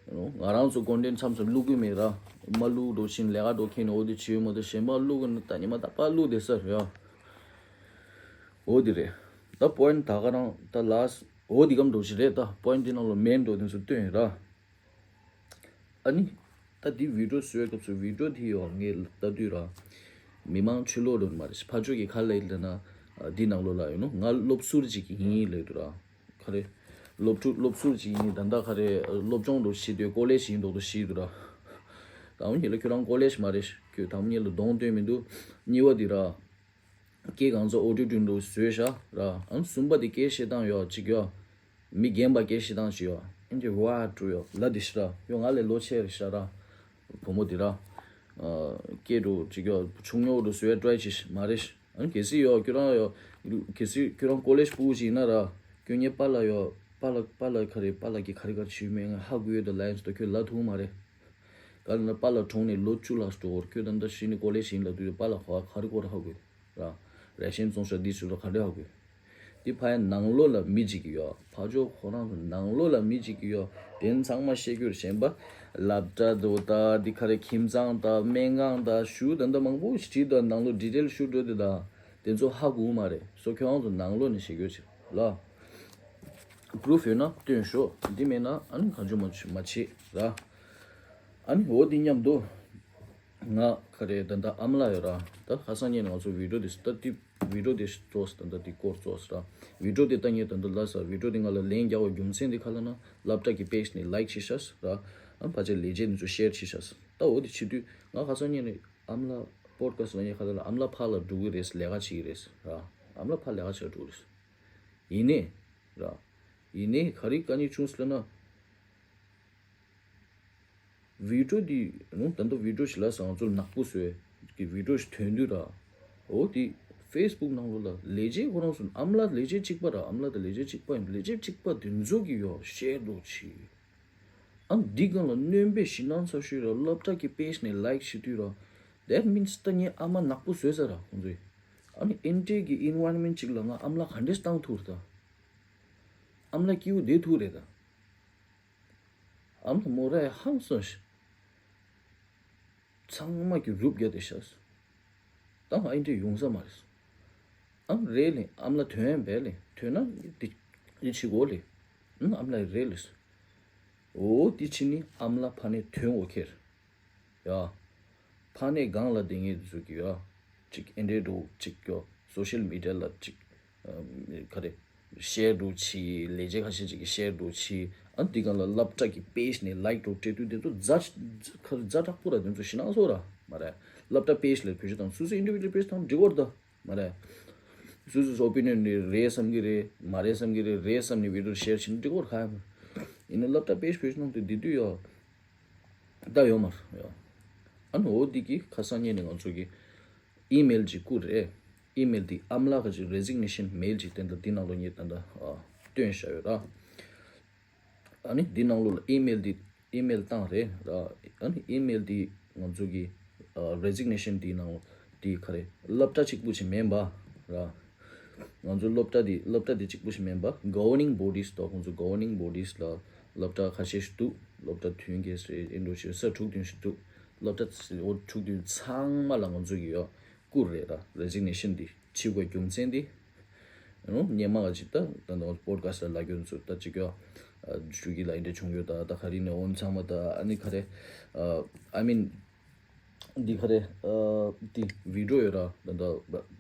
ང་རང་ཚོ་content་མཚམས་མཚམས་བླུག་གི་མེད་ར། མ་བླུག་འགྲོ་ཕྱིན་ལས་ཀ་འགྲོ་མཁན་ནི་འོ་དེ་བྱེད་མ་ཐུབ། གཞན་པ་བླུག་གི་ནི་ད་ཉི་མ་ད་པ་བླུག་བསྡད་ས་རེད་ཡ། འོ་དེ་རེད། ད་point་ད་ག་རང་ད་last་འོ་དེ་གམ་འགྲོ་ཞིག་རེད། ད་point་དེ་ནང་ལ་main་འགྲོ་དེ་ཚོ་སྟོན་ཡིན་ར། ཨ་ནི། ད་འདི་video་བཟོས་སྐབས་སུ་video་དེ་ཡོ་ངས་ལྟ་དུས་ར། མི་མང་ཆུ་ལོག་འགྲོ་ནི་མ་རེད། ཕར་ཕྱོགས་ཀྱི་ཁ་ལས་ལ་ན། འདི་ནང་ལོགས་ལ་ཡོད་ནོ། ང་སློབ་ཟུར་ཅིག་ཡིན་ལབ་དུས་ར། ག་རེ། སློབ་ཕྲུག་སློབ་ཟུར་ཅིག་ཡིན། ད་ལྟ་ག་རེ་སློབ་སྦྱོང་འགྲོ་བྱེད་དུས་college་ཡིན་མདོག་མདོག་བྱེད་དུས་ར། དང་པོ་ཉིད་ལ་ཁྱོད་རང་college་མ་རེད། ཁྱོད་དང་པོ་ཉིད་ལ་གདོང་སྟོན་མི་འདུག་གཉིས་པ་འདི་ར། སྐད་གང་ཚོ་auto tune་འདུག་བཟོས་ཤག་ར། ཨང་གསུམ་པ་འདི་སྐད་བཤད་སྟངས་ཡོ་གཅིག་ཡོ། མི་རྒན་པ་སྐད་བཤད་སྟངས་ཤིག་ཡོ། ཨིན་ཇི་ཝ་ཀྲུ་ཡོ་ལ་འདི་ཤི་ར། ཡོ་ང་ལས་ལོ་ཆེ་རེད་ཤ་ར། བུ་མོ་འདི་ར། སྐད་འགྲོ་གཅིག་ཡོ་ཆུང་ཉོ་འགྲོ་བཟོས་try་བྱེད་མ་རེད། ཨང་གལ་སྲིད་ཡོ་ཁྱོད་རང་ཡོ། གལ་སྲིད་ཁྱོད་རང་college་སྤུ་གུ་ཞིག་ཡིན་ན་ར། ཁྱོད་ངའི་པཱ་ལགས་ཡོ། པཱ་ལགས་པཱ་ལགས་ག་རེ་པཱ་ལགས་ཀྱི་ག་རེ་ག་རེ་བྱེད་མེད་ང་ཧ་གོ་ཡོད་ད་ལན་ཞིག་ད་ཁྱོད་ལ་ཐུག་མ་རེད། ག་རེ་ན་པཱ་ལགས་གྲོངས་ནས་ལོ་བཅུ་ལྷག་འགྲོ་བར་ཁྱོད་ད་ལྟ་ཤི་ནས་college་ཡིན་ལབ་དུས་པཱ་ལགས་ག་ག་རེ་གོ་ར་ཧ་གོ་ཡོད། ར། རེ་ཤན་བཙོང་ཤག་འདི་ཚོ་ལ་ག་འདྲ་ཧ་གོ། འདི་ཕ་ཡ་ནང་ལོགས་ལ་མི་གཅིག་གི་ཡོད། ཕ་ཇོ་ཁོ་རང་ཚོ་ནང་ལོགས་ལ་མི་གཅིག་གི་ཡོད། དེ་ཚང་མ་བཤད་རྒྱུར་ཞེན་པ། སློབ་གྲྭ་དུ་ད་འདི་ག་རེ་ཁྱིམ་ཚང་ད་སྨན་ཁང་ད་ཞུ་ད་ད་མང་པོ་ཞིག་བྲིས་ད་ནང་ལོགས་detail་ཞུ་འགྲོ་དེ་ད་དེ་ཚོ་ཧ་གོ་མ་རེད། སོ་ཁྱོད་རང་ཚོ་ནང་ལོགས་ནས་བཤད་རྒྱུར་ཅིག་ལ། proof་ཡོད་ན་སྟོན་ཤོག་འདི་མེད་ན་ཨ་ནི་གང་བྱུང་མ་བྱེད་ར། ཨ་ནི་འོ་འདི་མཉམ་དུ། ང་ག་རེ་ད་ལྟ་ཨ་མ་ལགས་ཡོད་ར། ད་ཁ་སང་ཉིན་ང་ཚོ་video་འདི་ད་འདི་video་འདི་ཙོགས་ད་ལྟ་འདི་སྐོར་ཙོགས་ར། video་འདི་ད་ངས་ད་ལྟ་ལབ་ས་video་འདི་ང་ལ་ལན་རྒྱག་པའི་རྒྱུ་མཚན་འདི་ག་ལབ་ན་སློབ་གྲྭ་གི་page་ནས་like་བྱེད་ཤག་ར། ཨ་ཕལ་ཆེར་ལས་བྱེད་འདི་ཚོ་share་བྱེད་ཤག་ད་འོ་འདི་བྱེད་དུས་ང་ཁ་སང་ཉིན་ཨ་མ་ལགས་podcast་ལ་ངས་ག་ལབ་ན་ཨ་མ་ལགས་ཕར་ལ་འགྲོ་གི་རེད། ལས་ཀ་བྱེད་ཀྱི་རེད་ར། ཨ་མ་ལགས་ཕར་ལས་ཀ་བྱེད་འགྲོ་གི་རེད། ཡིན་ནའི་ར། ཡིན་ནའི་ག་རེ་དཀའ་ངལ་བྱུང་སོང་ལབ་ན། video་འདི་ནང་ད་ལྟ་video་ཞིག་ལ་ང་ཚོར་ནག་པོ་བཟོས་ཀྱི་video་ཞིག་ཐོན་དུས་ར། འོ་དེ་Facebook་ནང་ལོགས་ལ་ལས་བྱེད་ཁོ་རང་ཚོ་ཨ་མ་ལགས་ལས་བྱེད་གཅིག་པ་ར། ཨ་མ་ལགས་དང་ལས་བྱེད་གཅིག་པ་ཡིན། ལས་བྱེད་གཅིག་པ་དེ་ཚོ་གིས་ཡོ་share་འགྲོ་བྱེད། ཨ་འདི་སྒང་ལ་སྣོན་པའི་ཞེད་སྣང་ཚ་ཤོས་ར་སློབ་གྲྭ་གི་page་ནས་like་བྱེད་དུས་ར། that means་ད་ངའི་ཨ་མ་ནག་པོ་བཟོས་ས་ར་ཁོང་ཚོས། ཨ་ནི་ཨིན་ཏྲེ་གི་environment་གཅིག་ལ་ང་ཨ་མ་ལགས་ག་འདྲས་བཏང་ཐུབ་རེད་ད། ཨ་མ་ལགས་སྐྱིད་པོ་བསྡད་ཐུབ་རེད་ད། ཨམ་ལྷ་མོ་ར་ཡ་ཧང་སོང་ཞིག་ཚང་མ་གི་རུབ་རྒྱ་དེ་ཤག་ད་ཨིན་དྲི་ཡོང་ས་མ་རེད། ཨམ་རེད་ལེ། ཨམ་ལ་དོན་ཡང་བས་ལེ། དོན་ན་དེ་དེ་ཆི་གོ་ལེ། ཨམ་ལ་རེད་ལེ། འོ་དེ་ཕྱི་ནི་ཨམ་ལ་ཕ་ནས་དོན་འོ་ཁེར། ཡ། ཕ་ནས་སྒང་ལ་དེ་ངས་བཟོ་གི་ཡ། ཅིག་ཨེ་འདྲའི་འགྲོ་ཅིག་ཀྱོ་social media་ལ་ཅིག་ཨམ་ག་རེ། share་འགྲོ་ཆི། ལས་བྱེད་ཁ་ཤས་ཅིག་གིས་share་འགྲོ་ཆི། ཨ་འདི་གང་ལ་སློབ་གྲྭ་གི་page་ནས་like་འགྲོ་སྤྲད་དུས་དེ་ཚོ་ཛ་ཁ་ཛ་དྲག་པོ་ར། དེ་ཚོ་ཞེད་སྣང་ཚོ་ར་མ་རེད། སློབ་གྲྭ་page་ལ་བེད་སྤྱོད་དང་སོ་སོའི་individual page་དང་འབྲི་དགོས་ར་ད་མ་རེད། སོ་སོ་སོ་opinion་རེད་བསམ་གི་རེད། མ་རེད་བསམ་གི་རེད། རེད་བསམ་ནས་video་share་བྱེད་ན་འབྲི་དགོས་ར་ཁ་ཡ་མ་རེད། ཡིན་ན་སློབ་གྲྭ་page་བེད་སྤྱོད་གནང་དུས་འདི་དུས་ཡོ། ད་ཡོད་མ་རེད་ཡོ། ཨ་ནི་འོ་འདི་གི་ཁ་སང་ཉིན་ནས་ང་ཚོ་གི email་ཅིག་བསྐུར་རེད། email་འདི་ཨམ་ལགས་ཀྱི་resignation mail་ཅིག་དེ་འདྲ་འདི་ནང་ལོགས་ངས་ད་ལྟ་ཨ་སྟོན་བཞག་ཡོད་ར། ཨ་ནི་འདི་ནང་ལོགས་ལ་email་འདི་email་བཏང་རེད་ར། ཨ་ནི་email་འདི་ང་ཚོ་གི་ཨ་resignation་འདི་ནང་ལོགས་འདི་ག་རེ་སློབ་གྲྭ་གཅིག་པུ་ཅིག་མིན་པ་ར། ང་ཚོ་སློབ་གྲྭ་འདི་སློབ་གྲྭ་འདི་གཅིག་པུ་ཞིག་མིན་པ་governing bodies དང་ཁོང་ཚོ་governing bodies ལ་སློབ་གྲྭ་ཁ་ཤས་ཤིག་འདུག་སློབ་གྲྭ་ཐོན་མཁན་ཟེར་ཨིན་འགྲོ་ཞེས་ས་དྲུག་བདུན་ཞིག་འདུག་སློབ་གྲྭ་འོ་དྲུག་བདུན་ཚང་མ་ལ་ང་ཚོ་གི་ཡོ་བསྐུར་རེད་ར། resignation འདི་བྱེད་དགོས་རྒྱུ་མཚན་འདི། ཨུ། སྔོན་མ་ག་ཅིག་ད་ད་ད་པོ་ཌི་ཁ་སི་ཊི་ལ་ལབ་རྒྱུ་ཚོ་ད་ཅིག་ཡོ། འཇུ་གི་ལ་ཨིན་འདྲ་བྱུང་ཡོད། ད་ད་ག་རེ་ནས་འོན་ཚང་མ་ད་ཨ་ནི་ག་རེ། I mean འདི་ག་རེ། འདི་བི་ཌི་ཡོ་ཡོད་ར། ད་ད་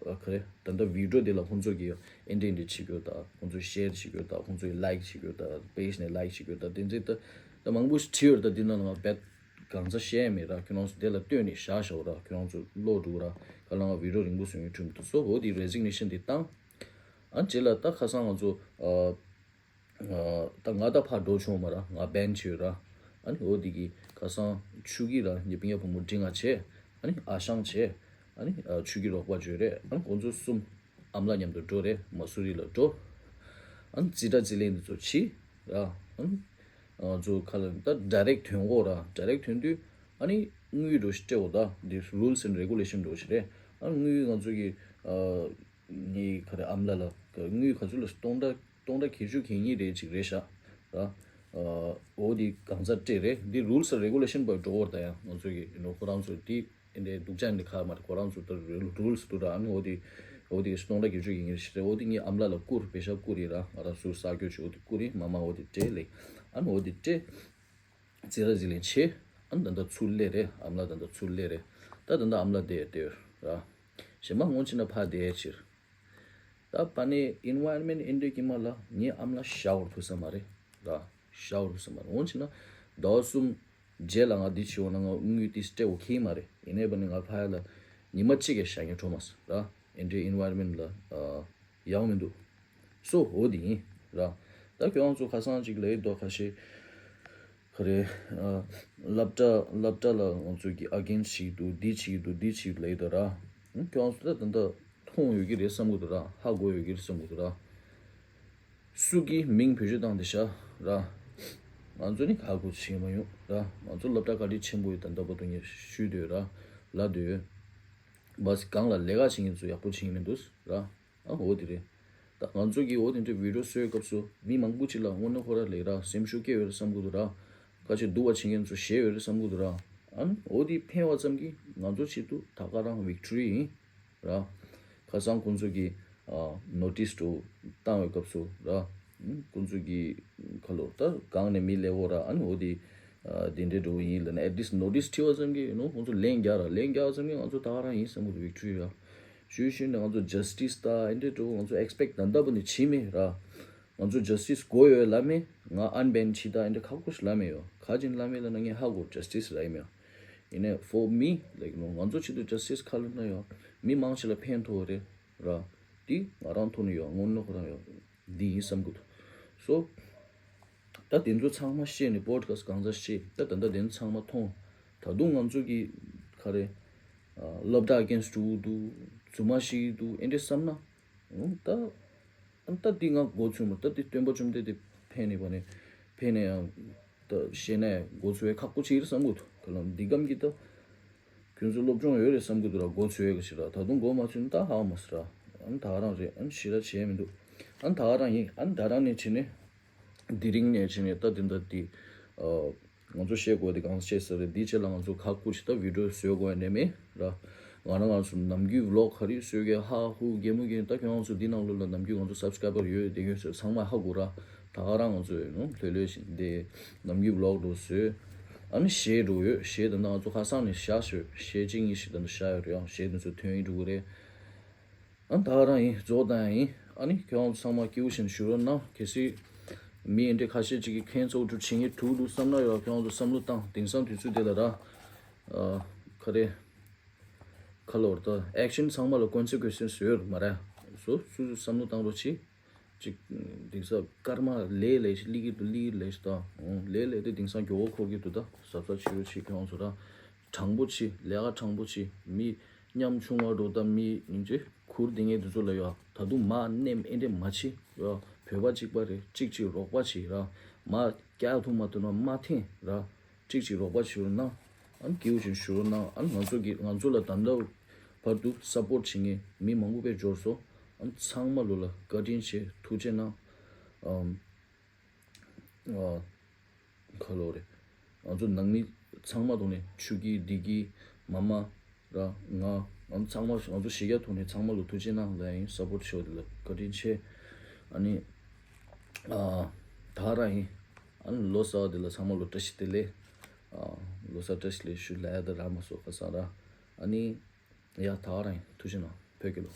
ག་རེ། ད་ད་བི་ཌི་ཡོ་འདི་ལ་ཁོང་ཚོ་གི་ཨིན་འདྲ་ཨིན་འདྲ་བྱེད་དགོས། ད་ཁོང་ཚོ་ཤེར་བྱེད་དགོས། ད་ཁོང་ཚོ་ལའིཀ་བྱེད་དགོས། ད་པེ་ཇི་ནས་ལའིཀ་བྱེད་དགོས། ད་དེ་འདྲ་ད་ད་མང་པོ་ཞིག་བྲིས་ཡོད། ད་འདི་ནང་ལ་ང་རྦད་གང་ཚ་བཤད་མེད་ར། ཁྱོད་རང་ཚོ་དེ་ལ་ལྟོས་ནས་བཞག་བཞག་ར། ཁྱོད་རང་ཚོ་བློ་འགྲོ་ར། ག་ལ་ང་བི་ཌི་ཡོ་རིང་པོ་བཟོ་ཡོང་ཁྲིམས་འདུག་སོ། འོ་དེ་རེ་ཟིག་ནེ་ཤན་དེ་བཏང་། ཨ་རྗེས་ལ་ད་ཁ་སང་ང་ཚོ་ཨ་ཨ་ད་ང་ད་ཕར་འགྲོ་ཆོག་མ་ར། ང་བེན་བྱས་ར། ཨ་ནི་འོ་དེ་གི་ཁ་སང་ཆུ་གི་ར་ཉེ་པི་ཉ་བུ་མོ་འདྲི་ང་བྱས། ཨ་ནི་ཨ་ཞང་བྱས། ཨ་ནི་ཨ་ཆུ་གི་རོགས་པ་བྱས་རེད། ཨ་ནི་ཁོང་ཚོ་གསུམ་ཨ་མ་ལགས་མཉམ་དུ་འགྲོ་རེད། མ་སུ་རི་ལ་འགྲོ། ཨ་ནི་རྩིས་ཁྲ་རྩིས་ལེན་དེ་ཚོ་བྱས་ར། ཨ་ནི་ང་ཚོ་ཁ་ལ་ད་ཌའི་རེག་ཐོན་གོ་ར། ཌའི་རེག་ཐོན་དུས་ཨ་ནི་དངུལ་འགྲོ་ཞིག་སྤྲད་འོ། ད་འདི་rules and regulation འགྲོ་ཞིག་རེད། ཨ་ནི་དངུལ་ང་ཚོ་གི་ཨ་ངའི་ཁ་རེ་ཨ་མ་ལགས་ལ་དངུལ་ག་ཚོད་ལ་སྟོང་ཕྲག་སྟོང་ཕྲག་བརྒྱད་ཅུ་གྱ་གཉིས་རེ་ཅིག་རེད་ཤག་ར། འོ་དེ་གང་ཚ་སྤྲད་རེད། འདི་rules and regulation པར་འགྲོ་བར་ད་ཡང་ང་ཚོ་གི་ནོ་ཁོ་རང་ཚོ་དེ་འདྲའི་སྡུག་ཅག་འདི་ཁ་མ་རེད། ཁོ་རང་ཚོ་ད་rules འདུག་ར། ཨ་ནི་འོ་དེ་འོ་དེ་སྟོང་ཕྲག་བརྒྱད་ཅུ་གྱ་གཉིས་རེད་ཤག་རེད། འོ་དེ་ངའི་ཨ་མ་ལགས་ལ་བསྐུར། པེ་ཤ་བསྐུར་ཡིན་ར། ང་རང་ཚོ་ས་སྐྱོ་ཆུ་འོ་དེ་བསྐུར་ཡིན། མ་མ་འོ་དེ་སྤྲད་ལེ། ཨ་ནི་འོ་དེ་སྤྲད། རྩིས་ར་རྩིས་ལེན་བྱས། ཨ་ནི་ད་ལྟ་ཚུར་སླེབས་རེད། ཨ་མ་ལགས་ད་ལྟ་ཚུར་སླེབས་རེད། ད་ད་ལྟ་ཨ་མ་ལགས་བསྡད་བསྡད་ཡོད་ར། གཞན་པ་སྔོན་ཕྱིན་ན་ཕར་བསྡད་ཕྱིར། ད་པ་ནི་environment ཨིན་འདྲ་གི་མ་ལ་ངའི་ཨ་མ་ལགས་ཤ་བོར་ཐུབ་ས་མ་རེད་ར། ཤ་བོར་ཐུབ་ས་མ་རེད། སྔོན་ཕྱིན་ན་ཟླ་བ་གསུམ་རྗེས་ལ་ང་འདི་བྱེད་འོང་ན་ང་དངུལ་ཏིས་སྤྲད་འོ་ཁེལ་མ་རེད། ཡིན་ནའི་པ་ནི་ང་ཕ་ཡ་ལ་ཉི་མ་གཅིག་གི་ཤ་ངས་འཕྲོ་མ་སོང་ར། ཨིན་འདྲའི་environment ལ་ཡག་མི་འདུག་སོ་འོ་དེ་ཡིན་ར། ད་ཁྱོད་རང་ཚོ་ཁ་སང་ཅིག་ལས་དོ་ཁ་ཤས་ཁ་རེ། སློབ་གྲྭ་སློབ་གྲྭ་ལ་ང་ཚོ་གི་against བྱེད་ཀྱི་འདུག་འདི་བྱེད་ཀྱི་འདུག་འདི་བྱེད་ཀྱི་ལས་དོ་ར། ཁྱོད་རང་ཚོ་ད་ད་ལྟ་མཐོང་ཡོད་ཀྱི་རེད་བསམ་གྱི་འདུག་ར། ཧ་གོ་ཡོད་ཀྱི་རེད་བསམ་གྱི་འདུག་ར། སུ་གི་མིང་བེད་སྤྱོད་བཏང་དེ་ཤ་ར། ང་ཚོ་ནི་ཧ་གོ་བྱེད་མ་ཡོང་ར། ང་ཚོ་སློབ་གྲྭ་བཀའ་དྲིན་ཆེན་པོ་ཡོད། ད་ལྟ་བར་དུ་ངས་ཞུས་དོད་ར། ལབ་དོད་ཡོད། བས་གང་ལ་ལས་ཀ་བྱེད་མཁན་ཚོ་ཡག་པོ་བྱེད་ཀྱི་མི་འདུག་ར། ཨ་འོ་དེ་རེད། ད་ང་ཚོ་གིས་འོ་དེ་འདྲའི་བི་ཌི་ཡོ་བཟོས་སྐབས་སུ་མི་མང་པོ་ཅིག་ལ་དངོས་གནས་ཁོ་ར་ལས་ར་སེམས་ཤུགས་སྐྱེ་ཡོད་རེད་བསམ་གི་འདུག་ར། ཁ་ཆེ་སྡུག་པ་བྱེད་མཁན་ཚོ་ཞེད་ཡོད་རེད་བསམ་གི་འདུག་ར། ཨ་ནི་འོ་དེ་ཕན་པ་ཙམ་གྱིས་ང་ཚོ་ཆེད་དུ་ད་ག་རང་victory ཡིན་ར། ཁ་སང་ཁོང་ཚོ་གིས་ནོ་ཊིས་འགྲོ་བཏང་བའི་སྐབས་སུ་ར། ཁོང་ཚོ་གིས་ཁ་ལོ་ད་གང་ནས་མི་སླེབས་འོ་ར། ཨ་ནི་འོ་དེ་དེ་འདྲའི་འགྲོ་ཡིན་ལབ་ནས་at least notice བྲིས་པ་ཙམ་གྱིས་ཡིན་ནོ་ཁོང་ཚོ་ལན་རྒྱག་ར། ལན་རྒྱག་པ་ཙམ་གྱིས་ང་ཚོ་ད་ག་རང་ཡིན་བསམ་གི་འདུག victory ར། ཞུས་ཞུས་ནས་ང་ཚོ་justice ད་ཨེ་འདྲས་འགྲོ་ང་ཚོ་expect ད་ལྟ་བུ་ནས་བྱེད་མེད་ར། ང་ཚོ་justice དགོས་ཡོད་ལབ་མེད། ང་unban བྱེད་ད་ཨེ་འདྲས་ཁག་པོ་ཞིག་ལབ་མེད་ཡོད། ག་ཅིན་ལབ་མེད་ལབ་ན་ངས་ཧ་གོ་justice ར་ཡིན་མེད། ཡིན་ནས་for me like you know ང་ཚོ་ཆེད་དུ་justice ག་ལབ་ན་ཡོད། མི་མང་ཆེ་ལ་ཕན་ཐོགས་རེད་ར། དེ་ང་རང་ཐོག་ནས་ཡོད། དངོས་གནས་ཁོ་རང་ཡོད། འདི་ཡིན་བསམ་གི་འདུག so ད་དེ་ཚོ་ཚང་མ་བཤད་ནས་པོ་ཌི་ཁ་སི་ཊི་གང་ཚ་བཤད། ད་ད་ལྟ་དེ་ཚོ་ཚང་མ་མཐོང་། ད་དུང་ང་ཚོ་གི་ག་རེ། སློབ་གྲྭ་against འགྲོ་གི་འདུག་རྫུན་མ་བཤད་ཀྱི་འདུག་ཨེ་འདྲས་བསམ་ན། ད་ད་འདི་ང་མགོ་ཚོས་མ། ད་འདི་སྟོན་པ་བཅོམ་ལྡན་འདས་ཕན་ནས་པ་ནས་ཕན་ནས་ཡང་ད་བཤད་ན་ཡང་མགོ་ཚོས་ཁག་པོ་ཅིག་རེད་བསམ་གི་འདུག་ག་ལ་འདི་གམ་གྱི་ད། ཁྱོད་ཚོ་སློབ་སྦྱོང་ཡོད་རེད་བསམ་གི་འདུག་ར། མགོ་ཚོས་ཡོད་གི་ཞིག་ར། ད་དུང་མགོ་མ་ཚོས་ན་ད་ཧ་མ་སི་ར། ཨ་ནི་ད་ག་རང་རེད། ཨ་ནི་ཞི་ར་བྱས་མི་འདུག་ཨ་ནི་ད་ག་རང་ཡིན། ཨ་ནི་ད་རང་ནས་བྱས་ནས་དེ་རིང་ནས་བྱས་ནས་ད་དེ་འདྲ་དེ་ཨ་ང་ཚོ་བཤད་དགོས་དེ་གང་བཤད་ས་རེད། དེའི་ཆེད་ལ་ང་ཚོ་ཁག་པོ་ཞིག་ད་བི་ཌི་ཡོ་བཟོས་དགོས་ཡ་ནས་མེད་ར། ང་རང་ང་ཚོ་ནམ་རྒྱུན་བི་ལོག་ག་རེ་བཟོས་གི་ཧ་ཧུ་གད་མོ་གད། ད་ཁྱོད་རང་ཚོ་འདི་ནང་ལོགས་ལ་ནམ་རྒྱུན་ང་ཚོ་སབ་སི་ཀ་རའི་བར་ཡོད་དེ་ཡོད་ཟེར་ཚང་མ་ཧ་གོ་ར། ད་ག་རང་ང་ཚོ་ཡོད་ནོ་ལྷོད་ལྷོད་བཞིན་དེ་ནམ་རྒྱུན་བི་ལོག་འགྲོ་བཟོས། ཨ་ནི་གཞས་འགྲོ་ཡོད། གཞས་དེ་ནང་ང་ཚོ་ཁ་སང་ནས་བཞག་ཤོད། གཞས་གཅིག་གཉིས་ཤིག་དེ་འདྲ་བཞག་ཡོད་རེད། ཡང་གཞས་དེ་ཚོ་ཐོན་ཡིན་འགྲོ་གི་རེད། ཨ་ནི་ད་ག་རང་ཡིན། རྫོགས་དང་ཡིན། ཨ་ནི་ཁྱོད་རང་ཚོ་ཚང་མ་སྐྱིད་པོ་བཞིན་བཞུགས་རོགས་གནང་། གལ་སྲིད་མི་ཨེ་འདྲས་ཁ་ཤས་ཅིག་གིས་ཁྱེད་ཚོ་འགྲོ་བྱེད་ངེས་ཐུག་འདུག་བསམ་ན་ཡང་ཁྱོད་རང་ཚོ་བསམ་བློ་བཏང་། དེང་སང་དུས་ཚོད་དེ་ལ་ར། ཨ་ག་རེ། ཁ་ལོར་ད་ཨེག་ཤན་ཚང་མ་ལ་ཀོན་སི་ཀུན་སེ་ཡོད་མ་རེད། སོ་སོ་སོ་བསམ་བློ་བཏང་རོགས་གྱིས། ཅིག་དེང་སང་སྐར་མ་ལས་ལས་ཤིག་སླེབས་ཀྱི་འདུག་སླེབས་ཀྱི་ལས་ཤིག་ད་ལས་ལས་དེ་དེང་སང་མགྱོགས་པོ་འཁོར་གྱི་འདུག་ད་གཟབ་གཟབ་བྱེད་རོགས་གྱིས། ཁྱོད་རང་ཚོ་ར་དྲང་པོ་བྱེད། ལས་ཀ་དྲང་པོ་བྱེད། མི་ཉམ་ཆུང་བ་འགྲོ་ད་མི་ཡིན་ཅེ་ཁུར་དེ་ངས་དེ་ཚོ་ལ་ཡོད། ད་དུང་མ་ནེམ་ཨེ་འདྲས་མ་བྱེད་ཡོད། བོད་པ་གཅིག་པ་རེད། གཅིག་གཅིག་རོགས་པ་བྱེད་ར། མ་སྐྱག་ཐུག་མ་ཐུག་ན་མ་འཐེན་ར། གཅིག་གཅིག་རོགས་པ་བྱེད་རོགས་གནང་། ཨ་ནི་སྐྱིད་པོ་ཞིག་བཞུགས་རོགས་གནང་། ཨ་ནི་ང་ཚོ་གི་ང་ཚོ་ལ་ད་ལྟ་བར་དུ་སབ་པོར་བྱེད་མཁན་མི་མང་པོ་དཔེ་འབྱོར་སོང་ ཨ་ཚང་མ་ལོ་ལ་བཀའ་དྲིན་ཆེ། ཐུགས་རྗེ་གནང་། ཨམ། ཨ། ཁ་ལོ་རེད། ང་ཚོ་ནང་མི་ཚང་མ་ཐོག་ནས་ཆུ་སྐྱིད་བདེ་སྐྱིད་མ་མ་ར་ང་ང་ཚང་མ་ང་ཚོ་གཞིས་ཀ་ཐོག་ནས་ཚང་མ་ལོ་ཐུགས་རྗེ་གནང་ལ་ཡིན། སཔོར་ཊི་ཤོ་དེ་ལ་བཀའ་དྲིན་ཆེ། ཨ་ནི་ཨ་ད་རང་ཡིན། ཨ་ནི་ལོ་གསར་དེ་ལ་ཚང་མ་ལོ་བཀྲ་ཤིས་བདེ་ལེགས། ཨ་ལོ་གསར་བཀྲ་ཤིས་བདེ་ལེགས་ཞུ་ལ་ཡ་ད་ར་མ་སོ་ཁ་སང་ར། ཨ་ནི་ཡ་ད་རང་ཡིན། ཐུགས་རྗེ་གནང་བོད་ཀྱི་ལོ།